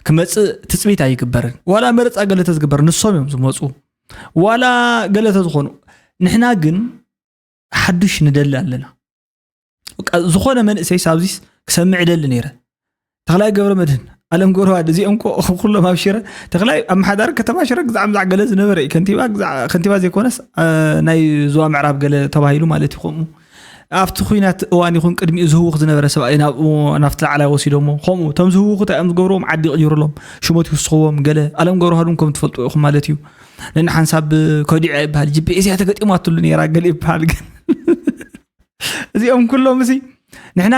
ክመፅእ ትፅቢት ኣይግበርን። ዋላ መረፃ ገለ ተዝግበር ንሶም እዮም ዝመፁ። ዋላ ገለ ተዝኾኑ ንሕና ግን ሓዱሽ ንደሊ ኣለና። በቃ ዝኾነ መንእሰይ ሳብዚስ ክሰምዕ ይደሊ ነይረ። ተኽላይ ገብረ መድህን ኣለም ገብረዋድ እዚኦም እኮ ኩሎም ኣብ ሽረ ተኽላይ ኣመሓዳሪ ከተማ ሽረ ግዛዕ ምዛዕ ገለ ዝነበረ እዩ። ከንቲባ ግዛዕ- ከንቲባ ዘይኮነስ አ፣ ናይ ዞባ ምዕራብ ገለ ተባሂሉ ማለት እዩ። ከምኡ ኣብቲ ኩናት እዋን ይኹን ቅድሚኡ ዝህውኽ ዝነበረ ሰብኣይ ናብኡ ናብቲ ላዕላይ ወሲዶሞ። ከምኡ እቶም ዝህውኹ እንታይ እዮም ዝገብርዎም? ዓዲ ይቕይሩሎም፣ ሽሞት ይውስኽዎም። ገለ ኣለም ገብረዋህድ እውን ከም ትፈልጡ ኢኹም ማለት እዩ። ነኒ ሓንሳብ ከዲዐ ይበሃል፣ ጂፒኤስ እያ ተገጢማትሉ ነይራ ገለ ይበሃል። ግን እዚኦም ኩሎም እዚ ንሕና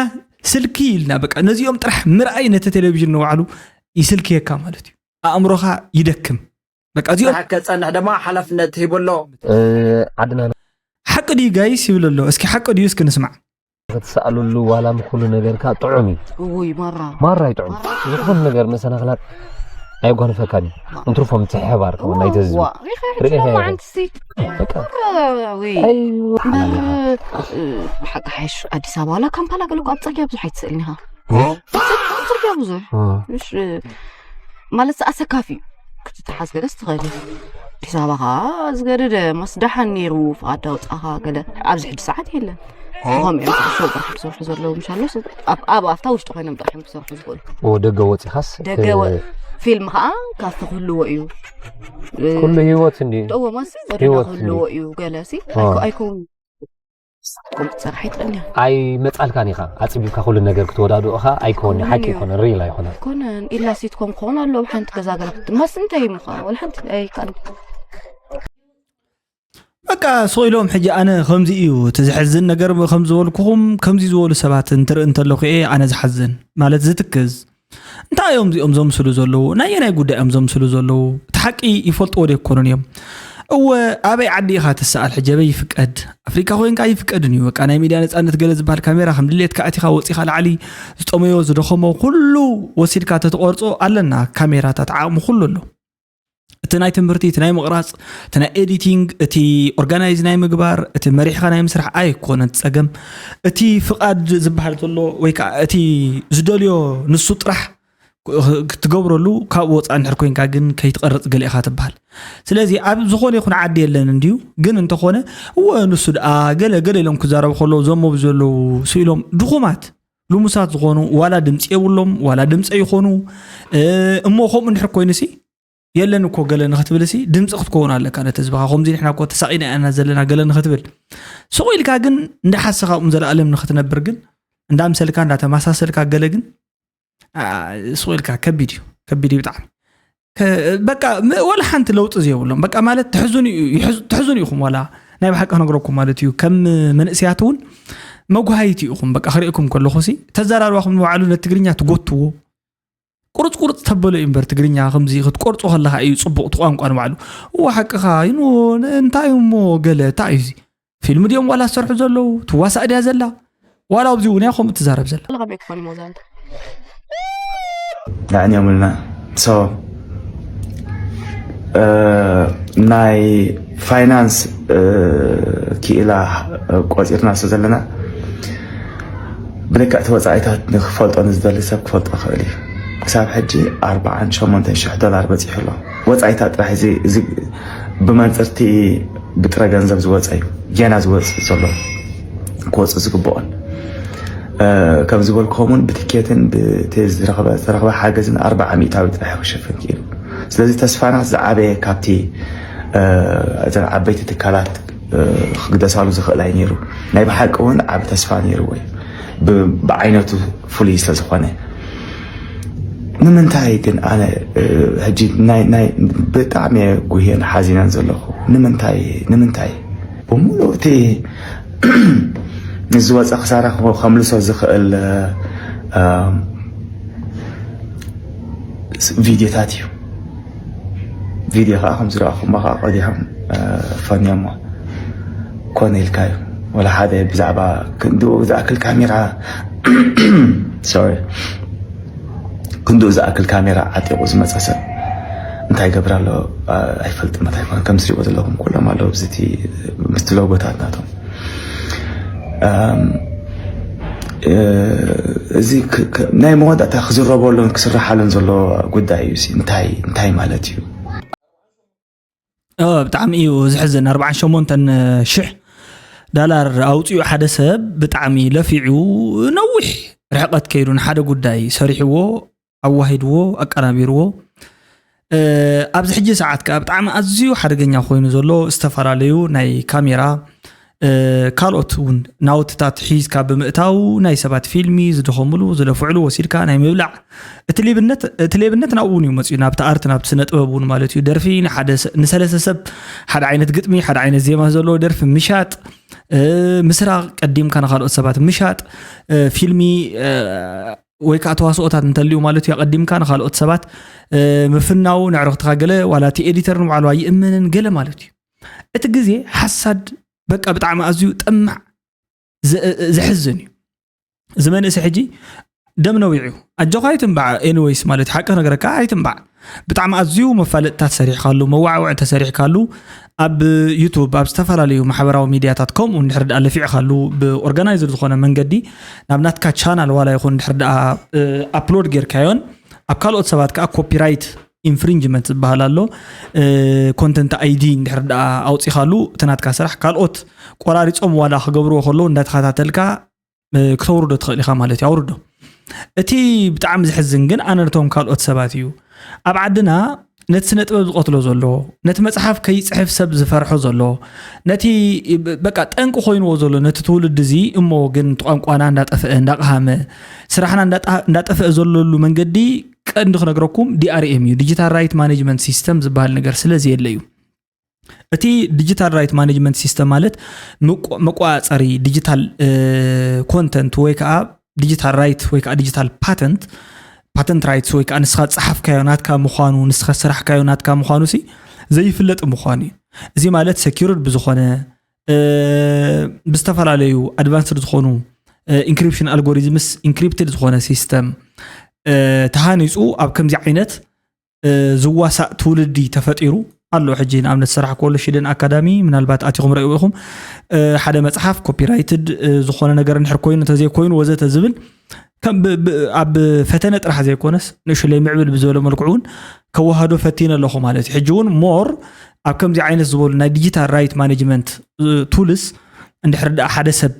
ስልኪ ኢልና በቃ ነዚኦም ጥራሕ ምርኣይ ነቲ ቴሌቪዥን ንባዕሉ ይስልክየካ ማለት እዩ። ኣእምሮኻ ይደክም። በቃ እዚኦም ስራሕ ከጸንሕ ድማ ሓላፍነት ሂቡ ኣሎ። ዓድና ሓቂ ድዩ ጋይስ ይብል ኣሎ። እስኪ ሓቂ ድዩ እስኪ ንስማዕ። ክትሰኣሉሉ ዋላ ምኩሉ ነገርካ ጥዑም እዩ። ውይ ማራ ማራ ይጥዑም። ዝኾነ ነገር መሰናኽላት ኣየጓንፈካን እዩ። እንትርፎ ምትሕሕባር ከውን ናይ ተዝቢ ሪኢኻ ሪኢኻ ሎማዓንቲ ሲ በቃ ውይ ኣይ እምበር ብሓቂ ሓይሽ ኣዲስ ኣበባ ዋላ ካምፓላ ገለ እኮ ኣብ ፅርግያ ብዙሕ ኣይትስእልን ኢኻ። ኣብ ፅርግያ ብዙሕ እ፣ ምሽ ማለት ኣሰካፊ እዩ። ክትተሓዝ ገለስ ትኽእል ኢኻ። ኣዲስ ኣበባ ከዓ ዝገደደ መስዳሓን ነይሩ ፍቓድ ኣውፃኻ ገለ ኣብዚ ሕጂ ሰዓት የለን። ከምኡ እዮም ዝሕሸው ጥራሕ ክሰርሑ ዘለዉ ምሽ ኣሎ ኣብ ኣብ ኣፍታ ውሽጢ ኮይኖም ጥራሕ እዮም ክሰርሑ ዝኽእሉ። ኦ ደገ ወፂኻስ ደገ ወ- እ፣ ፊልም ከዓ ካፍቲ ክህልዎ እዩ። ኩሉ ህይወት እንዲ ደዎ ማሲ ጎደና ህይወት ክህልዎ እንዲ- እዩ ገለ ሲ አ። ኣይኮ- ኣይከውን ከምኡ ክትሰርሕ ኣይትኽእልን እያ። ኣይመፃልካን ኢኻ ኣፅቢብካ ኩሉ ነገር ክትወዳድኦ ኻ ኣይኮን ሓቂ ኣይኮነን ሪል ኣይኮነን ኮነን ኢላ ሲትኮም ክኾን ኣለዎ ሓንቲ ገዛ ገለ ክትማስ እንታይ እዩ ምኻ ወላ ሓንቲ ኣይከኣል በቃ ስቕ ኢሎም ሕጂ ኣነ ከምዚ እዩ እቲ ዘሕዝን ነገር ከም ዝበልኩኹም ከምዚ ዝበሉ ሰባት እንትርኢ እንተለኹ እየ ኣነ ዝሓዝን ማለት ዝትክዝ እንታይ እዮም እዚኦም ዘምስሉ ዘለዉ ናየናይ ጉዳይ እዮም ዘምስሉ ዘለዉ እቲ ሓቂ ይፈልጥዎ ዶ ይኮኑን እዮም እወ ኣበይ ዓዲ ኢኻ ትሰኣል ሕጂ ኣበይ ይፍቀድ ኣፍሪካ ኮይንካ ይፍቀድን እዩ በቃ ናይ ሚድያ ነፃነት ገለ ዝበሃል ካሜራ ከም ድሌትካ ኣቲኻ ወፂኻ ላዕሊ ዝጠመዮ ዝደኸሞ ኩሉ ወሲድካ ተትቆርፆ ኣለና ካሜራታት ዓቕሚ ኩሉ ኣሎ እቲ ናይ ትምህርቲ እቲ ናይ ምቕራፅ እቲ ናይ ኤዲቲንግ እቲ ኦርጋናይዝ ናይ ምግባር እቲ መሪሕኻ ናይ ምስራሕ ኣይኮነን እቲ ፀገም እቲ ፍቓድ ዝበሃል ዘሎ ወይ ከዓ እቲ ዝደልዮ ንሱ ጥራሕ ክትገብረሉ ካብኡ ወፃእ እንድሕር ኮይንካ ግን ከይትቐርፅ ገለ ኢኻ ትበሃል ስለዚ ኣብ ዝኾነ ይኹን ዓዲ የለን እንድዩ ግን እንተኾነ እወ ንሱ ደኣ ገለ ገለ ኢሎም ክዛረቡ ከለዉ ዘመቡ ዘለዉ ስኢሎም ድኹማት ልሙሳት ዝኾኑ ዋላ ድምፂ የብሎም ዋላ ድምፂ ይኾኑ እሞ ከምኡ እንድሕር ኮይኑሲ የለን እኮ ገለ ንክትብል ሲ ድምፂ ክትከውን ኣለካ ነቲ ህዝብኻ ከምዚ ንሕና እኮ ተሳቂና ኢና ዘለና ገለ ንክትብል ስቁ ኢልካ ግን እንዳሓሰኻ ቁም ዘለኣለም ንክትነብር ግን እንዳምሰልካ እንዳተመሳሰልካ ገለ ግን ስቁ ኢልካ ከቢድ እዩ ከቢድ እዩ ብጣዕሚ በቃ ወላ ሓንቲ ለውጢ ዘይብሎም በቃ ማለት ትሕዝኑ ኢኹም ዋላ ናይ ብሓቂ ክነግረኩም ማለት እዩ ከም መንእስያት እውን መጉሃይቲ ኢኹም በቃ ክሪእኩም ከለኹ ሲ ተዘራርባኹም ንባዕሉ ነትግርኛ ትጎትዎ ቁርፅ ቁርፅ ተበሎ እዩ እምበር ትግርኛ ከምዚ ክትቆርፆ ከለካ እዩ ፅቡቅ እቲ ቋንቋ ንባዕሉ እዋ ሓቅኻ ይኑ እንታይ እሞ ገለ እንታይ እዩ ፊልም ድዮም ዋላ ዝሰርሑ ዘለዉ ትዋሳእ ድያ ዘላ ዋላ ኣብዚ እውን እያ ከምኡ ትዛረብ ዘላ ለኸመይ ክኾን ሞዛንት ኣዕንዮምልና so ናይ ፋይናንስ ክኢላ ቆፂርና ስለ ዘለና ብልክዕ እቲ ወፃኢታት ንክፈልጦ ንዝደሊ ሰብ ክፈልጦ ይኽእል እዩ ክሳብ ሕጂ ኣርባዓን ሸሞንተን ሽሕ ዶላር በፂሑ ኣሎ ወፃኢታት ጥራሕ እዚ ብመንፅርቲ ብጥረ ገንዘብ ዝወፀ እዩ ጌና ዝወፅእ ዘሎ ክወፅእ ዝግብኦን ከም ዝበልኩኹም እውን ብትኬትን ብቲ ዝረኸበ ዝተረኸበ ሓገዝን ኣርባዓ ሚእታዊ ጥራሕ ክሸፍን ክኢሉ። ስለዚ ተስፋና ዝዓበየ ካብቲ እተን ዓበይቲ ትካላት ክግደሳሉ ዝኽእል ኣይ ነይሩ። ናይ ብሓቂ እውን ዓብ ተስፋ ነይርዎ እዩ፣ ብዓይነቱ ፍሉይ ስለዝኾነ። ንምንታይ ግን ኣነ ሕጂ ብጣዕሚ ጉህየን ሓዚነን ዘለኹ? ንምንታይ? ንምንታይ? ብምሉእ እቲ ዝወፀ ክሳራ ከምልሶ ዝኽእል ቪድዮታት እዩ። ቪድዮ ከዓ ከም ዝረኣኹሞ ከዓ ቀዲሖም ፈንዮሞ ኮነ ኢልካ እዩ። ወላ ሓደ ብዛዕባ ክንድኡ ዝኣክል ካሜራ ሶሪ ክንድኡ ዝኣክል ካሜራ ዓጢቑ ዝመፀ ሰብ እንታይ ገብር ኣሎ ኣይፈልጥ። መታይ ኮነ ከም ዝሪእዎ ዘለኹም ኩሎም ኣለዉ ምስቲ ሎጎታት ናቶም። እዚ ናይ መወዳእታ ክዝረበሉን ክስራሓሉን ዘሎ ጉዳይ እዩ። እንታይ እንታይ ማለት እዩ? ብጣዕሚ እዩ ዝሕዝን። ኣርባዓን ሸሞንተን ሽሕ ዳላር ኣውፅኡ ሓደ ሰብ ብጣዕሚ ለፊዑ ነዊሕ ርሕቀት ከይዱ ንሓደ ጉዳይ ሰሪሕዎ ኣዋሂድዎ ኣቀናቢርዎ። ኣብዚ ሕጂ ሰዓት ከዓ ብጣዕሚ ኣዝዩ ሓደገኛ ኮይኑ ዘሎ ዝተፈላለዩ ናይ ካሜራ ካልኦት እውን ናውትታት ሒዝካ ብምእታው ናይ ሰባት ፊልሚ ዝደኸምሉ ዝደፍዕሉ ወሲድካ ናይ ምብላዕ እቲ ሌብነት ናብኡ እውን እዩ መፅኡ ናብቲ ኣርት ናብቲ ስነ ጥበብ እውን ማለት እዩ። ደርፊ ንሰለስተ ሰብ ሓደ ዓይነት ግጥሚ ሓደ ዓይነት ዜማ ዘለዎ ደርፊ ምሻጥ ምስራቕ ቀዲምካ ንካልኦት ሰባት ምሻጥ ፊልሚ ወይ ከዓ ተዋስኦታት እንተልዩ ማለት እዩ ኣቐዲምካ ንካልኦት ሰባት ምፍናው ንዕርኽትኻ ገለ ዋላ እቲ ኤዲተር ንባዕሉ ኣይእመንን ገለ ማለት እዩ። እቲ ግዜ ሓሳድ በቃ ብጣዕሚ ኣዝዩ ጠማዕ ዘሕዝን እዩ። እዚ መንእሰይ ሕጂ ደም ነዊዑ እዩ። ኣጆኻ ኣይትንባዕ። ኤኒወይስ ማለት ሓቂ ክነግረካ ኣይትንባዕ። ብጣዕሚ ኣዝዩ መፋለጥታት ሰሪሕካሉ መዋዕውዕ ተሰሪሕካሉ ኣብ ዩቱብ ኣብ ዝተፈላለዩ ማሕበራዊ ሚድያታት ከምኡ እንድሕር ደኣ ለፊዕካሉ ብኦርጋናይዝድ ዝኾነ መንገዲ ናብ ናትካ ቻናል ዋላ ይኹን እንድሕር ደኣ ኣፕሎድ ጌርካዮን ኣብ ካልኦት ሰባት ከዓ ኮፒራይት ኢንፍሪንጅመንት ዝበሃል ኣሎ። ኮንተንት ኣይዲ እንድሕር ደኣ ኣውፂኻሉ እቲ ናትካ ስራሕ ካልኦት ቆራሪፆም ዋላ ክገብርዎ ከለዉ እንዳተኸታተልካ ክተውርዶ ትኽእል ኢኻ ማለት እዩ። ኣውርዶ። እቲ ብጣዕሚ ዝሕዝን ግን ኣነ ነቶም ካልኦት ሰባት እዩ ኣብ ዓድና ነቲ ስነ ጥበብ ዝቐትሎ ዘሎ ነቲ መፅሓፍ ከይፅሕፍ ሰብ ዝፈርሖ ዘሎ ነቲ በቃ ጠንቂ ኮይንዎ ዘሎ ነቲ ትውልዲ እዚ እሞ ግን ቋንቋና እንዳጠፍአ እንዳቕሃመ ስራሕና እንዳጠፍአ ዘለሉ መንገዲ ቀንዲ ክነግረኩም ዲኣርኤም እዩ፣ ዲጂታል ራይት ማኔጅመንት ሲስተም ዝበሃል ነገር ስለዚ የለ እዩ። እቲ ዲጂታል ራይት ማኔጅመንት ሲስተም ማለት መቆፃፀሪ ዲጂታል ኮንተንት ወይ ከዓ ዲጂታል ራይት ወይ ከዓ ዲጂታል ፓተንት ፓተንት ራይትስ ወይ ከዓ ንስኻ ዝፀሓፍካዮ ናትካ ምዃኑ ንስኻ ዝሰራሕካዮ ናትካ ምዃኑ ሲ ዘይፍለጥ ምዃኑ እዩ። እዚ ማለት ሰኪርድ ብዝኾነ ብዝተፈላለዩ ኣድቫንስድ ዝኾኑ ኢንክሪፕሽን ኣልጎሪዝምስ ኢንክሪፕትድ ዝኾነ ሲስተም ተሃኒፁ ኣብ ከምዚ ዓይነት ዝዋሳእ ትውልዲ ተፈጢሩ ኣሎ። ሕጂ ንኣብነት ዝሰራሕክዎ ኣሎ ሽደን ኣካዳሚ ምናልባት ኣቲኹም ረእይዎ ኢኹም ሓደ መፅሓፍ ኮፒራይትድ ዝኾነ ነገር እንድሕር ኮይኑ እንተዘይኮይኑ ወዘተ ዝብል ኣብ ፈተነ ጥራሕ ዘይኮነስ ንእሽለይ ምዕብል ብዝበለ መልክዑ እውን ከወሃዶ ፈቲነ ኣለኹ ማለት እዩ። ሕጂ እውን ሞር ኣብ ከምዚ ዓይነት ዝበሉ ናይ ዲጂታል ራይት ማኔጅመንት ቱልስ እንድሕር ደኣ ሓደ ሰብ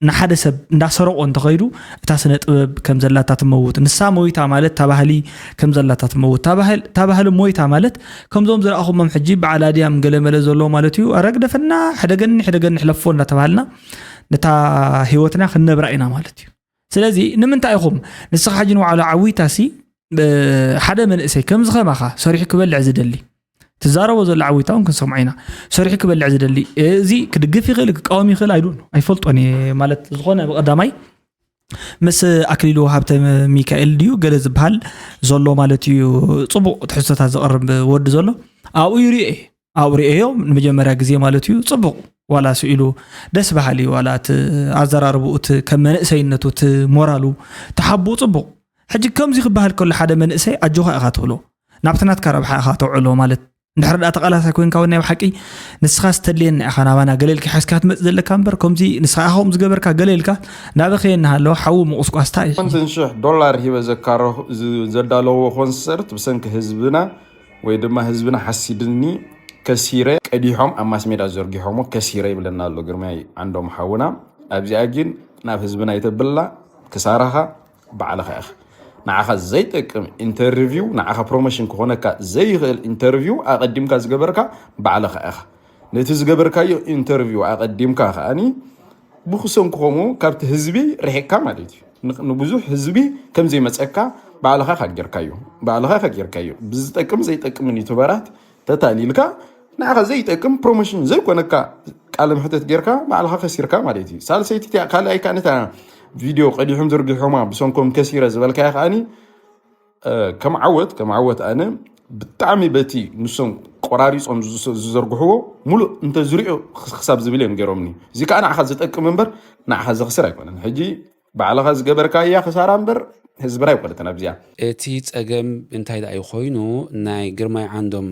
ንሓደ ሰብ እንዳሰረቆ እንተኸይዱ እታ ስነ ጥበብ ከም ዘላታ ትመውት። ንሳ ሞይታ ማለት እታ ባህሊ ከም ዘላታ ትመውት። እታ ባህሊ ሞይታ ማለት ከምዞም ዝረኣኹሞም ሕጂ በዓል ኣድያም ገለመለ ዘሎ ማለት እዩ። ኣረ ግደፈና፣ ሕደገኒ፣ ሕደገኒ፣ ሕለፎ እንዳተባሃልና ነታ ህይወትና ክንነብራ ኢና ማለት እዩ። ስለዚ ንምንታይ ኢኹም ንስኻ ሕጂ ንባዕሉ ዓዊታሲ ሓደ መንእሰይ ከምዚ ከማኻ ሰሪሑ ክበልዕ ዝደሊ ትዛረቦ ዘሎ ዓዊታ እውን ክንሰምዖ ኢና። ሰሪሑ ክበልዕ ዝደሊ እዚ ክድግፍ ይኽእል ክቃወም ይኽእል ኣይዱ ኣይፈልጦን እየ ማለት ዝኾነ ብቀዳማይ ምስ ኣክሊሉ ሃብተ ሚካኤል ድዩ ገለ ዝበሃል ዘሎ ማለት እዩ። ፅቡቕ ትሕዝቶታት ዘቕርብ ወዲ ዘሎ ኣብኡ ይርኤ ኣብኡ ርእዮ ንመጀመርያ ግዜ ማለት እዩ። ፅቡቕ ዋላ ስኢሉ ደስ በሃሊ ዋላ እቲ ኣዘራርብኡ እቲ ከም መንእሰይነቱ እቲ ሞራሉ ተሓብኡ ፅቡቕ። ሕጂ ከምዚ ክበሃል ከሎ ሓደ መንእሰይ ኣጆኻ ኢኻ ትብሎ ናብቲ ናትካ ረብሓ ኢኻ ተውዕሎ ማለት እንድሕር ደኣ ተቓላሳይ ኮይንካ እውን ናይ ብሓቂ ንስኻ ዝተድልየና ኢኻ ናባና ገለ ኢልካ ሓዝካ ትመፅእ ዘለካ እምበር ከምዚ ንስኻ ኢኻ ከምኡ ዝገበርካ ገለ ኢልካ ናበኸየ እናሃለወ ሓዊ ምቑስቋስ ታይ እዩ? ሸሞንተ ሽሕ ዶላር ሂበ ዘካረኹ ዘዳለዎ ኮንሰርት ብሰንኪ ህዝብና ወይ ድማ ህዝብና ሓሲድኒ ከሲረ ቀዲሖም ኣብ ማስሜዳ ዘርጊሖሞ ከሲረ ይብለና ኣሎ ግርማይ ዓንዶም ሓውና። ኣብዚኣ ግን ናብ ህዝብና ኣይተብላ ክሳራኻ ባዕልኻ ኢኻ። ንዓኻ ዘይጠቅም ኢንተርቪው፣ ንዓኻ ፕሮሞሽን ክኾነካ ዘይኽእል ኢንተርቪው ኣቐዲምካ ዝገበርካ ባዕልኻ ኢኻ። ነቲ ዝገበርካዮ ኢንተርቪው ኣቐዲምካ ከኣኒ ብክሰንኩ ከምኡ ካብቲ ህዝቢ ርሒቅካ ማለት እዩ። ንብዙሕ ህዝቢ ከም ዘይመፀካ ባዕልኻ ኢኻ ጌርካዮ። ባዕልኻ ኢኻ ጌርካዮ። ብዝጠቅም ዘይጠቅምን ዩቱበራት ተታሊልካ ንዓኻ ዘይጠቅም ፕሮሞሽን ዘይኮነካ ቃለ መሕተት ጌርካ ባዕልኻ ከሲርካ ማለት እዩ። ሳልሰይቲ እቲኣ ካልኣይ ከኣ ነታ ቪድዮ ቀዲሖም ዘርጊሖማ ብሰንኮም ከሲረ ዝበልካያ ከኣኒ ከም ዓወት ከም ዓወት ኣነ ብጣዕሚ በቲ ንሶም ቆራሪጾም ዝዘርግሕዎ ሙሉእ እንተዝሪኦ ክሳብ ዝብል እዮም ገይሮምኒ። እዚ ከዓ ንዓኻ ዝጠቅም እምበር ንዓኻ ዘኽስር ኣይኮነን። ሕጂ ባዕልኻ ዝገበርካያ ክሳራ እምበር ህዝብና ኣይኮነትን ኣብዚኣ። እቲ ጸገም እንታይ ደኣ እዩ ኮይኑ ናይ ግርማይ ዓንዶም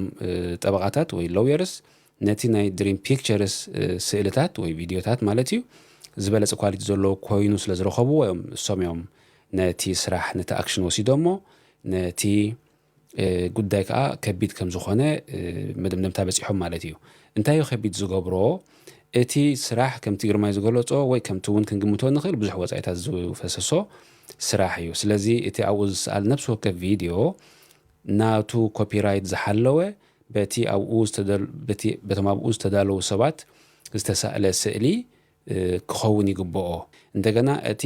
ጠበቓታት ወይ ሎየርስ ነቲ ናይ ድሪም ፒክቸርስ ስእልታት ወይ ቪድዮታት ማለት እዩ ዝበለጸ ኳሊቲ ዘለዎ ኮይኑ ስለ ዝረኸብዎ እዮም እሶም እዮም ነቲ ስራሕ ነቲ ኣክሽን ወሲዶሞ ነቲ ጉዳይ ከዓ ከቢድ ከም ዝኾነ መደምደምታ በፂሖም ማለት እዩ። እንታይ እዩ ከቢድ ዝገብሮ? እቲ ስራሕ ከምቲ ግርማይ ዝገለፆ ወይ ከምቲ እውን ክንግምቶ ንኽእል ብዙሕ ወፃኢታት ዝፈሰሶ ስራሕ እዩ። ስለዚ እቲ ኣብኡ ዝሰኣል ነብሲ ወከፍ ቪድዮ ናቱ ኮፒራይት ዝሓለወ በቲ ኣብኡ በቶም ኣብኡ ዝተዳለዉ ሰባት ዝተሳእለ ስእሊ ክኸውን ይግብኦ። እንደገና እቲ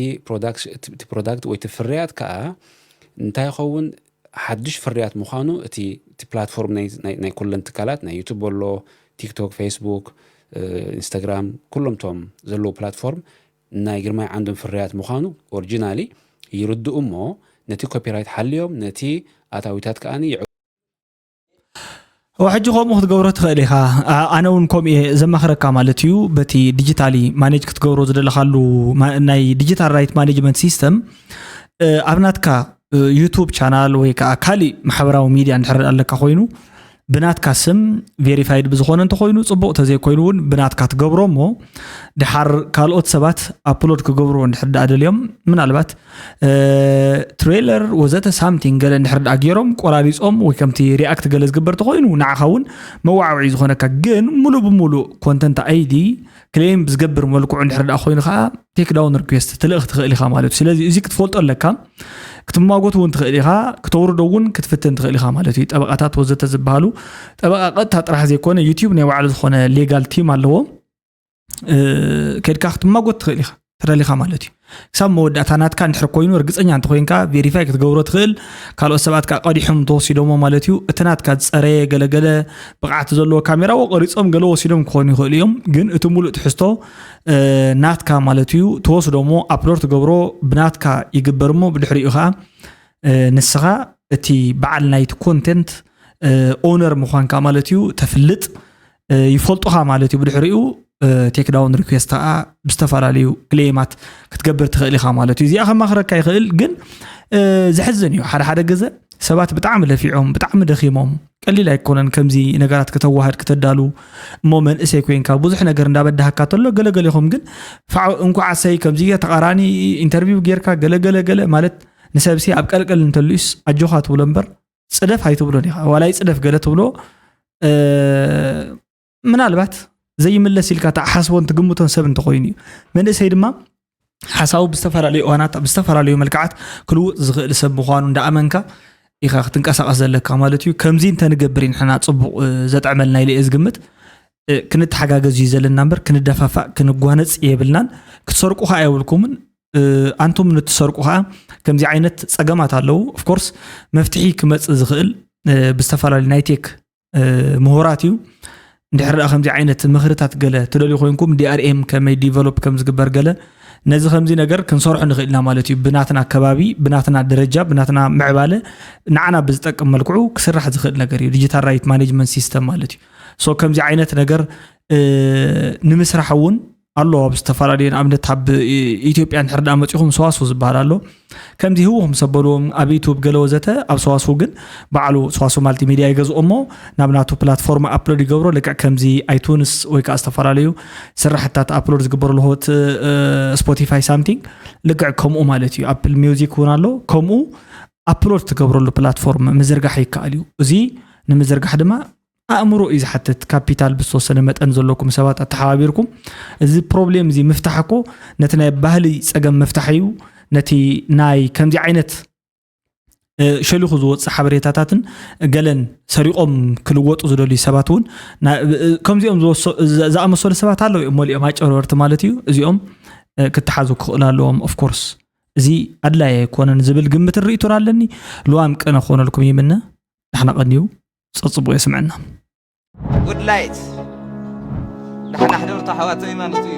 ፕሮዳክት ወይ እቲ ፍርያት ከዓ እንታይ ይኸውን ሓድሽ ፍርያት ምዃኑ እቲ ፕላትፎርም ናይ ኩለን ትካላት ናይ ዩቱብ ኣሎ ቲክቶክ ፌስቡክ ኢንስታግራም ኩሎም ቶም ዘለዉ ፕላትፎርም ናይ ግርማይ ዓንዶም ፍርያት ምዃኑ ኦሪጂናሊ ይርድኡ እሞ ነቲ ኮፒራይት ሓልዮም ነቲ ኣታዊታት ከዓ ሕጂ ከምኡ ክትገብሮ ትኽእል ኢኻ። ኣነ እውን ከምኡ እየ ዘማኽረካ ማለት እዩ። በቲ ዲጂታሊ ማኔጅ ክትገብሮ ዝደለኻሉ ናይ ዲጂታል ራይት ማኔጅመንት ሲስተም ኣብ ናትካ ዩቱብ ቻናል ወይ ከዓ ካሊእ ማሕበራዊ ሚድያ እንድሕር ኣለካ ኮይኑ ብናትካ ስም ቬሪፋይድ ብዝኾነ እንተኮይኑ ፅቡቅ፣ ተዘይኮይኑ እውን ብናትካ ትገብሮ እሞ ድሓር ካልኦት ሰባት ኣፕሎድ ክገብርዎ እንድሕር ደኣ ደልዮም ምናልባት ትሬለር ወዘተ ሳምቲንግ ገለ እንድሕር ደኣ ገይሮም ቆራሪፆም ወይ ከምቲ ሪኣክት ገለ ዝግበር ተኮይኑ ንዓኻ እውን መዋዕውዒ ዝኾነካ፣ ግን ሙሉእ ብሙሉእ ኮንተንት ኣይዲ ክሌም ብዝገብር መልክዑ እንድሕር ደኣ ኮይኑ ከዓ ቴክ ዳውን ሪኩዌስት ትልእኽ ትኽእል ኢኻ ማለት እዩ። ስለዚ እዚ ክትፈልጦ ኣለካ። ክትማጎት እውን ትኽእል ኢኻ፣ ክተውርዶ እውን ክትፍትን ትኽእል ኢኻ ማለት እዩ። ጠበቃታት ወዘተ ዝበሃሉ ጠበቃ ቀጥታ ጥራሕ ዘይኮነ ዩቲዩብ ናይ ባዕሉ ዝኾነ ሌጋል ቲም ኣለዎ። ከድካ ክትማጎት ትኽእል ኢኻ ተደሊኻ ማለት እዩ። ክሳብ መወዳእታ ናትካ እንድሕር ኮይኑ ርግፀኛ እንተኮይንካ ቬሪፋይ ክትገብሮ ትኽእል። ካልኦት ሰባት ከዓ ቀዲሖም ተወሲዶሞ ማለት እዩ። እቲ ናትካ ዝፀረየ ገለገለ ብቕዓት ዘለዎ ካሜራ ቀሪፆም ገለ ወሲዶም ክኾኑ ይኽእሉ እዮም። ግን እቲ ሙሉእ ትሕዝቶ ናትካ ማለት እዩ። ተወስዶሞ ኣፕሎድ ትገብሮ ብናትካ ይግበር እሞ ብድሕሪኡ ከዓ ንስኻ እቲ በዓል ናይቲ ኮንቴንት ኦነር ምዃንካ ማለት እዩ ተፍልጥ ይፈልጡኻ ማለት እዩ። ብድሕሪኡ ቴክዳውን ሪኩዌስት ከዓ ብዝተፈላለዩ ክሌማት ክትገብር ትኽእል ኢኻ ማለት እዩ። እዚኣ ከማኽረካ ይኽእል፣ ግን ዘሕዝን እዩ። ሓደ ሓደ ግዘ ሰባት ብጣዕሚ ለፊዖም ብጣዕሚ ደኺሞም ቀሊል ኣይኮነን ከምዚ ነገራት ከተዋህድ ከተዳሉ እሞ መንእሰይ ኮይንካ ብዙሕ ነገር እንዳበዳህካ ተሎ ገለገሌኹም ግን ፋዕ እንኳዕ ኣሰይ ከምዚ ተቃራኒ ኢንተርቪው ጌርካ ገለገለ ገለ ማለት ንሰብሲ ኣብ ቀልቀል እንተልዩስ ኣጆኻ ትብሎ እምበር ፅደፍ ኣይትብሎን ኢኻ። ዋላ ይፅደፍ ገለ ትብሎ ምናልባት ዘይምለስ ኢልካ ተሓስቦን ትግምቶን ሰብ እንተኮይኑ እዩ። መንእሰይ ድማ ሓሳቡ ብዝተፈላለዩ እዋናት ብዝተፈላለዩ መልክዓት ክልውጥ ዝኽእል ሰብ ምዃኑ እንዳኣመንካ ኢኻ ክትንቀሳቐስ ዘለካ ማለት እዩ። ከምዚ እንተንገብር እዩ ንሕና ፅቡቕ ዘጥዕመልና ኢለ እየ ዝግምት። ክንተሓጋገዝ እዩ ዘለና እምበር ክንደፋፋእ ክንጓነፅ የብልናን። ክትሰርቁ ከዓ የብልኩምን። ኣንቱም ንትሰርቁ ከዓ ከምዚ ዓይነት ፀገማት ኣለዉ። ኦፍኮርስ መፍትሒ ክመፅእ ዝኽእል ብዝተፈላለዩ ናይ ቴክ ምሁራት እዩ። እንድሕር ደኣ ከምዚ ዓይነት ምኽርታት ገለ ትደልዩ ኮይንኩም ዲኣርኤም ከመይ ዲቨሎፕ ከም ዝግበር ገለ ነዚ ከምዚ ነገር ክንሰርሖ ንኽእል ኢና ማለት እዩ። ብናትና ከባቢ ብናትና ደረጃ ብናትና ምዕባለ ንዓና ብዝጠቅም መልክዑ ክስራሕ ዝኽእል ነገር እዩ። ዲጂታል ራይት ማኔጅመንት ሲስተም ማለት እዩ። ሶ ከምዚ ዓይነት ነገር ንምስራሕ እውን ኣሎ ኣብ ዝተፈላለዩ ንኣብነት ኣብ ኢትዮጵያ እንድሕር ደኣ መፂኹም ሰዋስው ዝበሃል ኣሎ ከምዚ ህውኹም ሰበልዎም ኣብ ዩቱብ ገለ ወዘተ ኣብ ሰዋስው ግን ባዕሉ ሰዋስው ማልቲ ሚድያ ይገዝኦ እሞ ናብ ናቱ ፕላትፎርም ኣፕሎድ ይገብሮ ልክዕ ከምዚ ኣይቱንስ ወይ ከዓ ዝተፈላለዩ ስራሕታት ኣፕሎድ ዝግበረሉ ሆት ስፖቲፋይ ሳምቲንግ ልክዕ ከምኡ ማለት እዩ ኣፕል ሚውዚክ እውን ኣሎ ከምኡ ኣፕሎድ ትገብረሉ ፕላትፎርም ምዝርጋሕ ይከኣል እዩ እዚ ንምዝርጋሕ ድማ ኣእምሮ እዩ ዝሓትት ካፒታል ብዝተወሰነ መጠን ዘለኩም ሰባት ኣተሓባቢርኩም እዚ ፕሮብሌም እዚ ምፍታሕ እኮ ነቲ ናይ ባህሊ ፀገም ምፍታሕ እዩ ነቲ ናይ ከምዚ ዓይነት እ፣ ሸሊኹ ዝወፅእ ሓበሬታታትን ገለን ሰሪቖም ክልወጡ ዝደልዩ ሰባት እውን ና- እ፣ ከምዚኦም ዝወሰ- ዝ- ዝኣመሰሉ ሰባት ኣለዉ እዮም፣ መሊኦም ኣጨበርበርቲ ማለት እዩ። እዚኦም እ፣ ክተሓዙ ክኽእሉ ኣለዎም። ኦፍኮርስ እዚ ኣድላይ ኣይኮነን ዝብል ግምትን ርኢቶን ኣለኒ። ልዋም ቅነ ክኾነልኩም ይምነ። ዳሕና ቀንዩ፣ ፀፅቡቕ የስምዐና። ጉድ ላይት። ደሓን ኣሕደሩ ኣሕዋተይ ማለት እዩ።